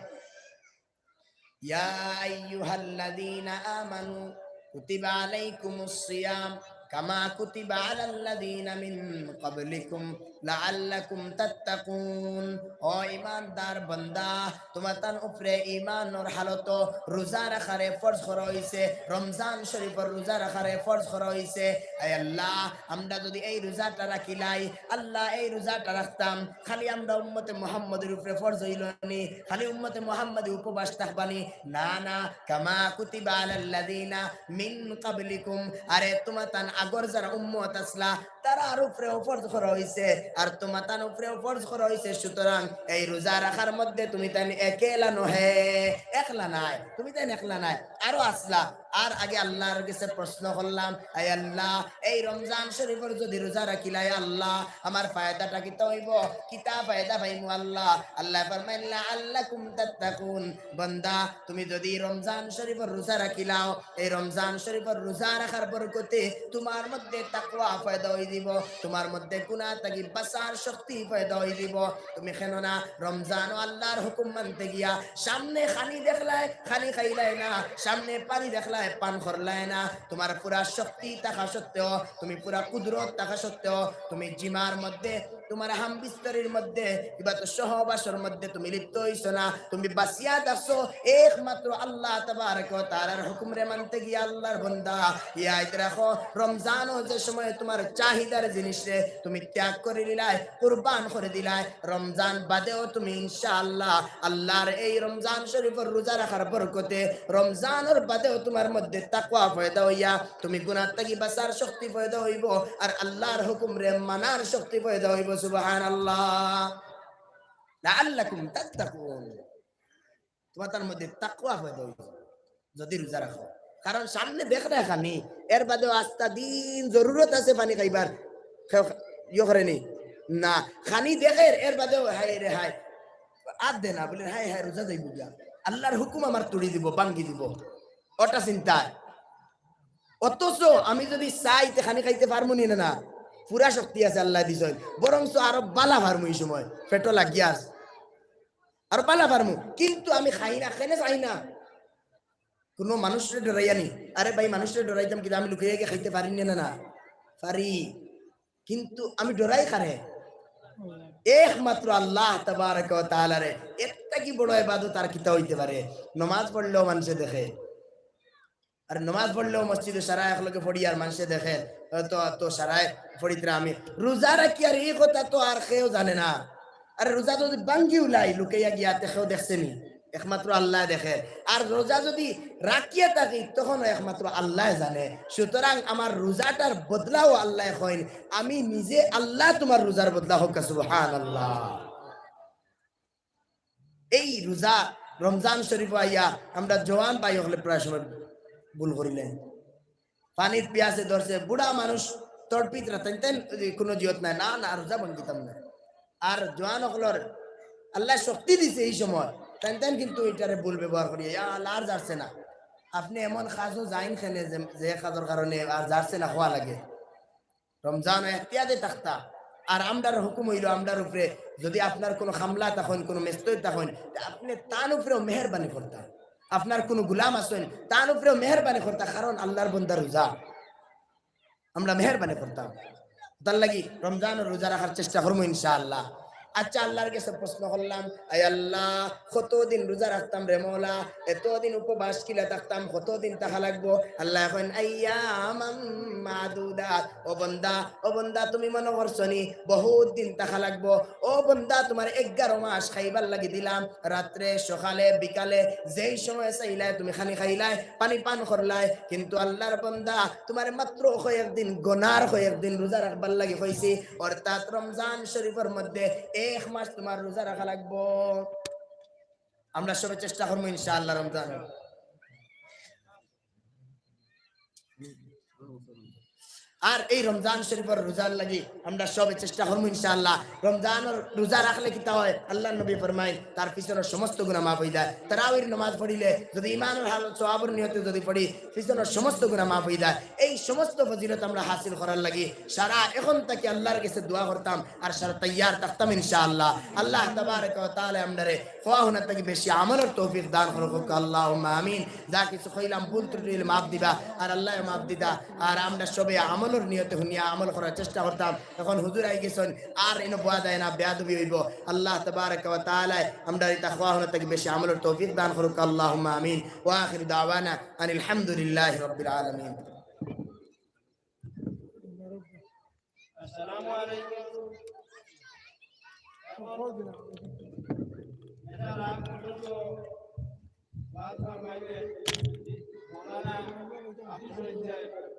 يا أيها الذين آمنوا كتب عليكم الصيام كما كتب على الذين من قبلكم لعلكم تتقون। ও ইমানদার বান্দা, তুমাতান উপরে ইমানর হালতো রোজা রাখারে ফরজ করা অইছে, রমজান শরীফর রোজা রাখারে ফরজ করা অইছে। আয় আল্লাহ, আমরা যদি এই রোজাটা রাখিলাই, আল্লাহ, এই রোজাটা রাখতাম, খালি আমরা উম্মতে মুহাম্মদর উপরে ফরজ অইলো নি, খালি উম্মতে মুহাম্মদে উপবাস থাকবা নি? না, না, কামা কুতিবা আলাল্লাযিনা মিন ক্বাবলিকুম, আরে তুমাতান আগর যারা উম্মত আছলা, তারার উপরেও ফরজ করা অইছে, আর তুমাতান উপরেও ফরজ করা অইছে। সুতরাং এই রোজা রাখার মধ্যে তুমিতান একেলা নহে, একলা নায়, তুমিতান একলা নায়, আরো আছলা। আর আগে আল্লাহর গেছে প্রশ্ন করলাম, "আয় আল্লাহ, এই রমজান শরীফর যদি রোজা রাখিলাই আল্লাহ, আমার ফায়দাটা কিতা অইবো? কিতা ফায়দা পাইমু আল্লাহ?" আল্লায় ফরমাইন, "লাআল্লাকুম তাত্তাকুন।" বান্দা, তুমি যদি রমজান শরীফর রোজা রাখিলাও, এই রমজান শরীফর রোজা রাখার বরকতে তুমার মধ্যে তাকওয়া পয়দা অই যিবো, তুমার মধ্যে গুনাহ থাকি বাঁচার শক্তি পয়দা অই যিবো। তুমি কেননা রমজানো আল্লাহর হুকুম মানতে গিয়া সামনে খানি দেখলায়, খানি খাইলায় না, সামনে পানি দেখলায়, পান করলায় না। তুমার পুরা শক্তি থাকা সত্ত্বেও, তুমি পুরা কুদরত থাকা সত্ত্বেও, তুমি জিমার মধ্যে, তুমার হামবিস্তরির মধ্যে, কিবা তো সহবাসর মধ্যে তুমি লিপ্ত অইছো না। তুমি বাঁচিয়া থাকছো একমাত্র আল্লাহ তাবারাক ওয়া তাআলার হুকুমরে মানতে গিয়া, আল্লাহর বান্দা। ইয়াদ রাখো, রমজানো যে সময় তুমার চাহিদার জিনিসরে তুমি ত্যাগ করি দিলায়, কুরবান করি দিলায়, রমজান বাদেও তুমি ইনশাআল্লাহ আল্লাহর এই রমজান শরীফর রোজা রাখার বরকতে রমজানর বাদেও তুমার মধ্যে তাকওয়া পয়দা অইয়া তুমি গুনাহ থাকি বাঁচার শক্তি পয়দা অইবো, আর আল্লাহর হুকুমরে মানার শক্তি পয়দা অইবো। সুবহানাল্লাহ। লাআল্লাকুম তাত্তাকুন। তুমাতার মধ্যে তাকওয়া পয়দা অইবো যদি রোজা রাখো। কারণ সামনে দেখরায় খানি, এর বাদেও আস্তা দিন জরুরত আছে পানি খাইবার। কেউ ইয়ে করেনি না, খানি দেখের, এর বাদেও হায় রে হায়, আর দে না, বলে, "হায় হায়, রোজা যাইবো গিয়া, আল্লাহর হুকুম আমার তুড়ি দিবো, ভাঙ্গি দিবো।" ওটা চিন্তায়। অথচ আমি যদি চাই, তে খানি খাইতে পারমু নি না? না, পুরা শক্তি আছে আল্লায় দিছইন, বরঞ্চ আরো বালা পারমু। ই সময় পেটো লাগিয়া আছে, আরো বালা পারমু, কিন্তু আমি খাই না, কেনে খাই না? কুনু মানুষরে ডরাইয়া নি? আরে ভাই, মানুষরে ডরাইতাম কিতা? আমি লুকাইয়া গিয়া খাইতে পারি নি না? না, পারি, কিন্তু আমি ডরাই কারে? একমাত্র আল্লাহ তাবারাকা ওয়া তাআলারে। এর থাকি বড় ইবাদত আর কিতা অইতে পারে? নমাজ পড়লেও মানষে দেখে, আর নমাজ পড়লেও মসজিদো সারা একলগে পড়ি আর মানষে দেখে, তো, তো সারায় পড়িতরা আমি। রোজা রাখি আর ই কথা তো আর কেউ জানে না। আর রোজা যদি ভাঙ্গি উলাই লুকাইয়া গিয়া, তে কেউ দেখছে নি? একমাত্র আল্লায় দেখে। আর রোজা যদি রাখিয়া থাকি, তখনও একমাত্র আল্লায় জানে। সুতরাং আমার রোজাটার বদলাও আল্লায় কইন, "আমি নিজে আল্লাহ তুমার রোজার বদলা হউক্কা।" সুবহানাল্লাহ। এই রোজা, রমজান শরীফো আইয়া আমরা জোয়ান ভাই অকলে প্রায় সময় ভুল করিলাই। পানির পিয়াসে ধরছে, বুড়া মানুষ তড়পিতরা, তাইন তাইন কুনু জিয়ত নাই, "না, না, রোজা ভাঙ্গিতাম না।" আর জোয়ান অকলর আল্লায় শক্তি দিছে ই সময়, তাইন তাইন কিন্তু ইটারে ভুল ব্যবহার করিয়া, "ইয়া আল্লাহ, আর জারছে না।" আপনে এমন কাজো যাইন কেনে যে, যে কাজর কারণে আর জারছে না কওয়া লাগে? রমজানো এহতিয়াতে থাকতা। আর আমরার হুকুম অইলো, আমরার উপরে যদি আপনার কুনু কামলা থাকইন, কুনু মেস্তই থাকইন, তে আপনে তান উপরেও মেহেরবানি করতা। আপনার কুনু গুলাম আছইন, তান উপরেও মেহেরবানি করতা, কারণ আল্লার বন্দা রোজা। আমরা মেহেরবানি করতাম। তার লাগি রমজানর রোজা রাখার চেষ্টা করমু ইনশাআল্লাহ। আচ্ছা, আল্লার গেছে প্রশ্ন করলাম, "আয় আল্লাহ, কতদিন রোজা রাখতাম রে মওলা, এতদিন উপবাস কিলা থাকতাম, কতদিন থাকা লাগবো?" আল্লায় কইন, "আইয়ামাম মাদুদাত।" ও বন্দা, ও বন্দা, তুমি মনো করছো নি বহুত দিন থাকা লাগবো? ও বন্দা, তুমার এগারো মাস খাইবার লাগি দিলাম, রাত্রে, সকালে, বিকালে, যেই সময় চাইলায় তুমি খানি খাইলায়, পানি পান করলায়। কিন্তু আল্লার বন্দা, তুমারে মাত্র কয়েকদিন, গোনার কয়েকদিন রোজা রাখবার লাগি কইছি, অর্থাৎ রমজান শরীফর মধ্যে এক মাস তুমার রোজা রাখা লাগবো। আমরা সবে চেষ্টা করমু ইনশাআল্লাহ রমজান। আর এই রমজান শরীফর রোজার লাগি আমরা সবে চেষ্টা করমু ইনশাআল্লাহ। রমজানর রোজা রাখলে কিতা অয়? আল্লার নবী ফরমাইন, তার পিছনর সমস্ত গুনা মাফ অইযায়। তারাবির নামাজ পড়িলে যদি ইমানর হালত সওয়াবর নিয়তে যদি পড়ি, পিছনর সমস্ত গুনা মাফ অইযায়। এই সমস্ত ফজিলত আমরা হাসিল করার লাগি সারা এখন থাকি আল্লার গেছে দোয়া করতাম আর সারা তৈয়ার থাকতাম ইনশাআল্লাহ। আল্লাহ তাবারাকা ওয়া তাআলা আমরারে কওয়া হুনার থাকি বেশি আমলর তৌফিক দান করুক, আল্লাহুম্মা আমিন। যা কিছু কইলাম ভুল ত্রুটি অইলে মাফ দিবা, আর আল্লায় মাফ দিতা। আর আমরা সবে আমলর নিয়তে হুনিয়া আমল করার চেষ্টা করতাম। এখন হুজুর আই গেছইন, আর ইনো বওয়া যায় না, বেয়াদবি অইবো। আল্লাহ তাবারাকা ওয়া তাআলা আমরারে ইতা কওয়া হুনার থাকি বেশি আমলর তৌফিক দান করুক, আল্লাহুম্মা আমিন। ওয়া আখিরু দাওয়ানা আনিল হামদুলিল্লাহি রাব্বিল আলামিন। আসসালামু আলাইকুম। এখন এটা রাগ পর্যন্ত বাদ ফরমাইলে মৌলানা আব্দুল রহিম সাহেব।